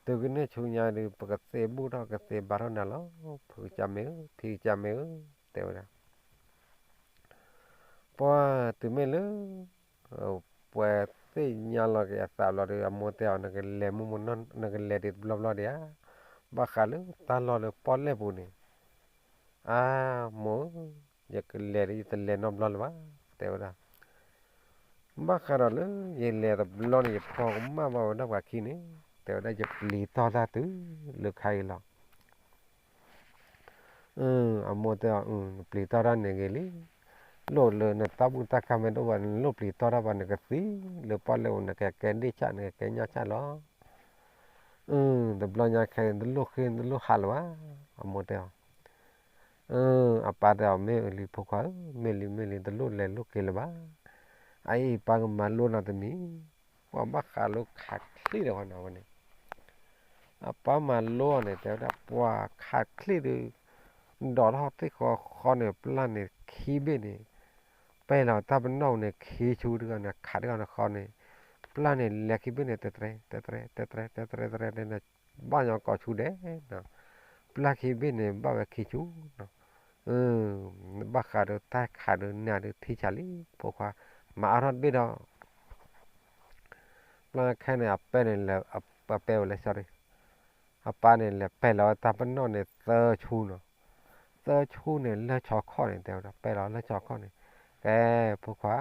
တုၤကန့ၢ်ဆူညါဒုး ပကသ့ဘူၣ်ထီၣ်ကသ့ဘါထီၣ်နၤလီၤ, ဖုကစၢ်မ့ၢ်ဧၢ ဖံကစၢ်မ့ၢ်ဧၢ, တဲဝဲဒၣ်. ပှၤတုၤမ့ၢ်လၢ ပှၤသ့ၣ်ညါလီၤက့ၤအသးဘျီဒီး အမိၢ်တဲအီၤ နကလဲၤမုၢ်မုၢ်နီၢ် နကလဲၤဒံးတဘျီဘျီဒံးဧါ, ဘၣ်ဃးလၢတၢ်လီၢ်လၢပီၣ်လဲၣ်ပူၤန့ၣ်, အါ မိၢ်ဧၢ, ယကလဲၤဒီးယတလဲၤနီတဘျီလၢၤဘၣ်, တဲဝဲဒၣ်. ဘၣ်ဃးဒီးလၢယလဲၤတဘျီန့ၣ် ယဖီကမၣ်ဘၣ်ဝဲဒၣ်ပှၤခံန့ၣ်, တဲဝဲဒၣ် ယပျံၤတီၢ်တၢ်တုၤလၢခါအံၤလီၤ. အမိၢ်တဲအီၤ နပျံၤတီၢ်တၢ်န့ၣ်ဂ့ၤလံ, လိၣ်လၢနတၢ်ဘူၣ်တၢ်ခါမ့ၢ်တအိၣ်ဘၣ် နလိၣ်ပျံၤတီၢ်တၢ်ဘၣ် နကသံလၢပီၣ်လဲၣ်ပူၤ နကကဲဒ့ၣ်ဆၣ် နကကဲညီၣ်ဆၣ်လီၤ. တဘျီညါခဲအံၤ တလိၣ်ဃ့တလိၣ်ဟးလၢၤဘၣ်, အမိၢ်တဲအီၤ. အပၢ်တဲအီၤ မ့ၢ်လံဖိခွါဧၢ, မ့ၢ်လံမ့ၢ်လံ တလိၣ်လဲၤလိၣ်က့ၤလၢၤဘၣ်, အအံၤပၢ်ကမၤလိနၤတမံၤ, ပှၤဘၣ်ဃးလၢခးချ့ၣ်ဒီးဝဲန့ၣ်, အပၢ်မၤလိအီၤန့ၣ် တဲဝဲဒၣ် ပှၤခးချ့ၣ်ဒုး ဒိးထီၣ်သ့ၣ်ဃီဃီန့ၣ် ပျၢ်န့ၣ်ခံဘ့ၣ်န့ၣ်, ပဲလီၤတၢ်ပနီၣ်န့ၣ် ခံဆူတဂၤန့ၣ် ခးတဂၤန့ၣ်ဃီန့ၣ်, ပျၢ်န့ၣ်လဲၤခံဘ့ၣ်န့ၣ် တတြဲ တတြဲ တတြဲ တတြဲ တတြဲ ဘၣ်ညီကိးဆူဒဲး, ပျၢ်ခံဘ့ၣ်န့ၣ် ဘၣ်ဝဲခံဆူနီၤ. ဘၣ်ဃးဒီးတၢ်ခးဒုးနၤဒုးထံဆးလံ ဖိခွါ, မၤအါထီၣ်တဘ့ၣ်ဒီး ဘျီခဲန့ၣ် အပဲန့ၣ်လဲၤ အပဲဝဲလဲၤ sorry, အပၢ်န့ၣ်လဲၤပဲလီၤဝဲတၢ်ပနီၣ်န့ၣ် သၢဆူနီၤ, သၢဆူန့ၣ် လၢဆီခီၣ်န့ၣ် တဲဝဲဒၣ် ပဲလီၤလၢဆီခီၣ်န့ၣ်, ကဲ ဖိခွါ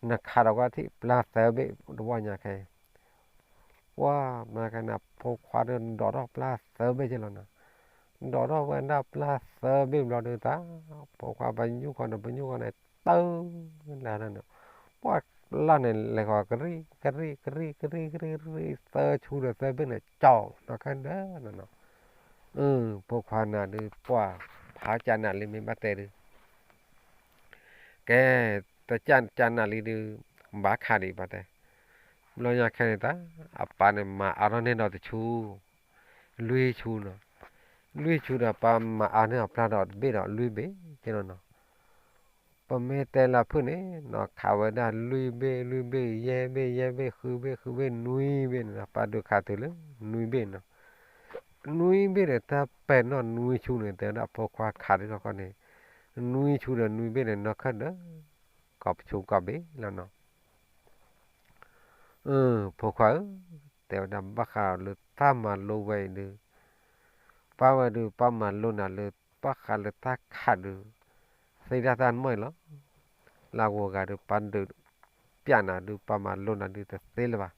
နခးဒီးကွၢ်ထံၣ် ပျၢ်သၢဘ့ၣ်တဝီညါခဲအံၤ, ပှၤမၤခဲန့ၣ် ဖိခွါဒုးဒိးထီၣ်ပျၢ်သၢဘ့ၣ်က့လီၤနီၤ, ဒိးထီၣ်ဝဲဒၣ်ပျၢ်သၢဘ့ၣ်ဘျီဒုးတၢ်, ဖိခွါပညိၣ်ဃီန့ၣ် ပညိၣ်ဃီန့ၣ် တၢ်လၢန့ၣ်, ပှၤပျၢ်န့ၣ်လဲၤဃီၤ ကရံၣ် ကရံၣ် ကရံၣ် ကရံၣ် ကရံၣ် ကရံၣ် သၢဆူဒီးသၢဘ့ၣ်န့ၣ် ကၠီၤနီၤခဲဒၢနီၤနီၤ, ဖိခွါနၤဒုး ပှၤဖးကၢနၤလံမ့ၢ်ဘၣ်တဲဒုး ကဲ တကၢ်ကၢနၤလံဒုး ဘၣ်ခးဒံးဘၣ်တဲ, ဘျီညါခဲန့ၣ်တၢ် အပၢ်န့ၣ်မၤအါထီၣ်န့ၢ်ဒီးတဆူ, လွံၢ်ဆူနီၤ, လွံၢ်ဆူဒီးပၢ်မၤအါန့ၢ်အပျၢ်ဒီးတဘ့ၣ်ဒီးလွံၢ်ဘ့ၣ်က့နီၤနီၤ, ပမ့ၢ်တဲလၢဖုၣ်န့ၣ်နီၤ ခးဝဲဒၣ်လွံၢ်ဘ့ၣ် လွံၢ်ဘ့ၣ် ယဲၢ်ဘ့ၣ် ယဲၢ်ဘ့ၣ် ဃုဘ့ၣ် ဃုဘ့ၣ် နွံဘ့ၣ်န့ၣ်နီၤ, ပၢ်ဒုးခးတုၤလၢ နွံဘ့ၣ်နီၤ, နွံဘ့ၣ်န့ၣ် တၢ်ပဲာ်နီၣ်နွံဆူန့ၣ် တဲဝဲဒၣ်ဖိခွါခးဒ်ခီန့ၣ်, နွံဆူဒီးနွံဘ့ၣ်န့ၣ် နီၢ်ခၢၣ်ဒၢ ကိးပဆူကိးဘ့ၣ်လီၤနီၤ. ဖိခွါဧၢ, တဲဝဲဒၣ်ဘၣ်ဃးလၢတၢ်မၤလိဝဲအံၤဒုး, ပၢ်ဝဲဒုး ပၢ်မၤလိနၤလၢ ဘၣ်ဃးလၢတၢ်ခးဒုး, သ့ဒၣ်တၢ်နမီၢ်အံၤလီၤ. လၢအဂီၤဂၤဒုး ပၢ်ဒုးပျးနၤဒုး ပၢ်မၤလိနၤဒုးတသ့လၢၤဘၣ်.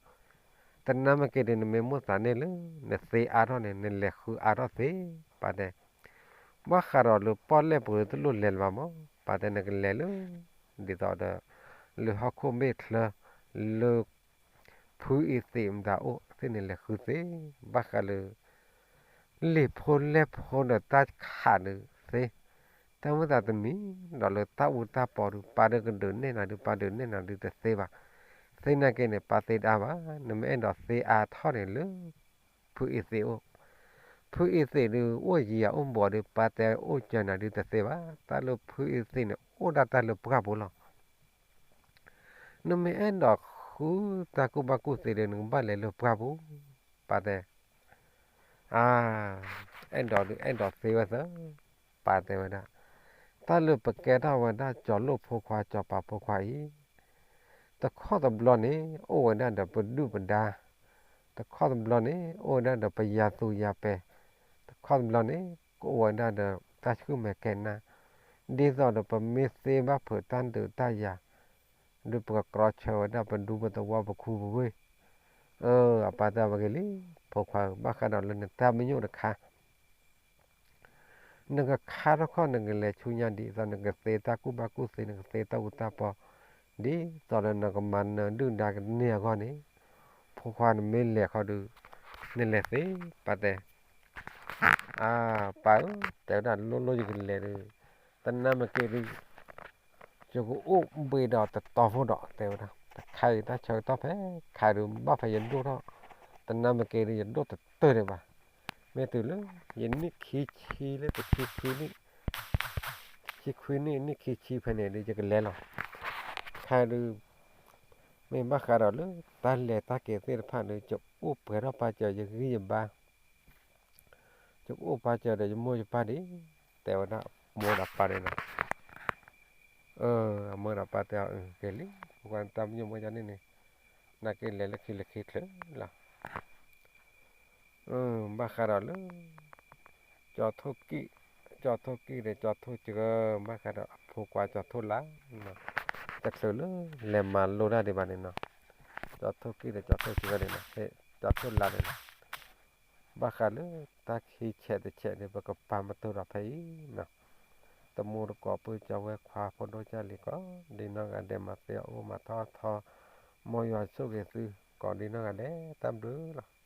တနၢ်မ့ၢ်က့ၤဒုး နမ့ၢ်မိၣ်သးန့ၣ်လၢ နသ့အါထီၣ်န့ၣ် နလဲၤဃုအါထီၣ်သ့, ပၢ်တဲ ဘၣ်ဃးဒီးလၢပီၣ်လဲၣ်ပူၤတလိၣ်လဲၤလၢၤဘၣ်မး, ပၢ်တဲနကလဲၤလၢ ဒ်သိးဒီး လၢဟီၣ်ခိၣ်ဘ့ၣ်ချၢ လၢ ဖုအံၤသ့ၣ်မတၤအိၣ်သ့ၣ်န့ၣ် လဲၤဃုသ့, ဘၣ်ဃးလၢ လံာ်ဖိလဲၢ်ဖိဒီးတၢ်ခးဒုးသ့, တၢ်မ့ၢ်သးတမံၤဒီးလၢတၢ်အူတၢ်ပီဒုး ပၢ်ဒုးကဒုးနဲၣ်နၤဒုး ပၢ်ဒုးနဲၣ်နၤဒုးတသ့ဘၣ်. သ့နာ်က့န့ၣ် ပၢ်သ့တအါဘၣ်, နမ့ၢ်အဲၣ်ဒိးသ့အါထီၣ်န့ၣ်လၢ ဖုအံၤသ့ၣ်အိၣ်, ဖုအံၤသ့ၣ်ဒုး အိၣ်ယံၤယၤအိၣ်ဘူးဒုး ပၢ်တဲအိၣ်စၢၤနၤဒုးတသ့ဘၣ်. တၢ်လၢဖုအံၤသ့ၣ်န့ၣ် အိၣ်ဒၣ်တၢ်လၢပှၢ်ပူၤလီၤ. နမ့ၢ်အဲၣ်ဒိးဃုတၢ်ကူၣ်ဘၣ်ကူၣ်သ့ဒုး နကဘၣ်လဲၤလၢပှၢ်ပူၤ, ပၢ်တဲ. အါ, အဲၣ်ဒိးဒုး အဲၣ်ဒိးသ့ဝဲသၢ, ပၢ်တဲဝဲဒၣ်. တၢ်လၢပကဲထီၣ်ဝဲဒၣ် ကၠီၤလိၣ်ဖိခွါ ကၠီၤပၤဖိခွါအံၤ, တခီတဘျီန့ၣ် အိၣ်ဝဲဒၣ်ဒီးပဒုၣ်ပဒါ, တခီတဘျီန့ၣ် အိၣ်ဝဲဒၣ်ဒီးပယၤသူယၤပဲာ်, တခီတဘျီန့ၣ် ကအိၣ်ဝဲဒၣ်ဒီးတၢ်ဆှုၣ်မဲာ်ကဲနၢ်, ဒ်သိးဒီးပမ့ၢ်သ့ဘၣ်ဖုးတၢ်ဒုးတၢ်ယၤ ဒုးပကကြီဆၢဝဲဒၣ်ပဒူပသဝီပခူပဝ့ၢ်. အပၢ်တဲဝဲဂ့ၤလံ, ဖိခွါဧၢ, ဘၣ်ဃးဒီးလၢနတၢ်မညိၣ်တခါ, နကခါထီၣ်ခီၣ် နကလဲၤဆူညါဒ်သိး နကသ့တၢ်ကူၣ်ဘၣ်ကူၣ်သ့ နကသ့တၢ်အူတၢ်ပီ, ဒ်သိးဒီးနကမၤနၢၤဒုၣ်ဒါကန့ၢ်အဂီၢ်န့ၣ်, ဖိခွါနမ့ၢ်လဲၤခီဒုး, နလဲၤသ့ပၢ်တဲ, အၢ ပၢ်ဧၢ, တဲဝဲဒၣ် လိၣ်လိၣ်ယကလဲၤဒုး, တနၢ်မ့ၢ်က့ၤဒုး ယကအိၣ်ဘှံးဒီးတတီၤဖိဒီး တဲဝဲဒၣ်, တခါအံၤတၢ်ဆၢကတီၢ်ဖဲခါဒုး ဘၣ်ဖဲယဒိၣ်ထီၣ်, တနၢ်မ့ၢ်က့ၤဒုး ယဒိၣ်တတၢၢ်ဒံးဘၣ်, မ့ၢ်တုၤလၢ ယနံၣ်ခံဆံလၢတဆံခံနံၣ်, တဆံခွံနံၣ် နံၣ်ခံဆံဖဲန့ၣ်ဒုး ယကလဲၤလီၤ, ခါဒုး မ့ၢ်ဘၣ်ဃးဒီးလၢ တၢ်လဲၤတၢ်က့ၤသ့ၣ်တဖၣ်ဒုး ယအိၣ်ပှဲၤထီၣ်ပာ်စၢၤယဂံၢ်ယဘါ, ယကအိၣ်ပာ်စၢၤဒီးယမိၢ်ယပၢ်ဒံး, တဲဝဲဒၣ် အမိၢ်ဒီးပၢ်န့ၣ်လီၤ. အမိၢ်ဒီးပၢ်တဲအီၤ အၢ က့ၤလံ, ပှၤတၢ်မညိၣ်မ့ၢ်ယၤန့ၣ်န့ၣ်, နာ်က့လဲၤလၢခံလၢခံချၢလီၤ. ဘၣ်ဃးဒီးလၢ ကၠီထိၣ်ကံၣ်, ကၠီထိၣ်ကံၣ်ဒီးကၠီထိၣ်စှၤ, ဘၣ်ဃးဒီးအဖိခွါကၠီထိၣ်လါ, တချုးလၢလဲၤမၤလိတၢ်ဒံးဘၣ်န့ၣ်လီၤ. ကၠီထိၣ်ကံၣ်ဒီးကၠီထိၣ်စှၤန့ၣ်လီၤ, ကၠီထိၣ်လါန့ၣ်လီၤ. ဘၣ်ဃးလၢတၢ်ခံဆဲးတဆဲးန့ၣ် ပကပာ်မတူၢ်ဒီးဖဲအံၤလီၤ. တမူတကိးပုၢ်ကၠီဝဲခွါဖိဒိၣ်ကၢ်လံၤကိး ဒ်နီၢ်ဂၤဒဲး မၤသ့အအိၣ်မၤထီၣ်ထီ, မ်ယွၤဆိၣ်ဂ့ၤသုကိးဒ်နီၢ်ဂၤဒဲး တၢ်ဘျုးလီၤ.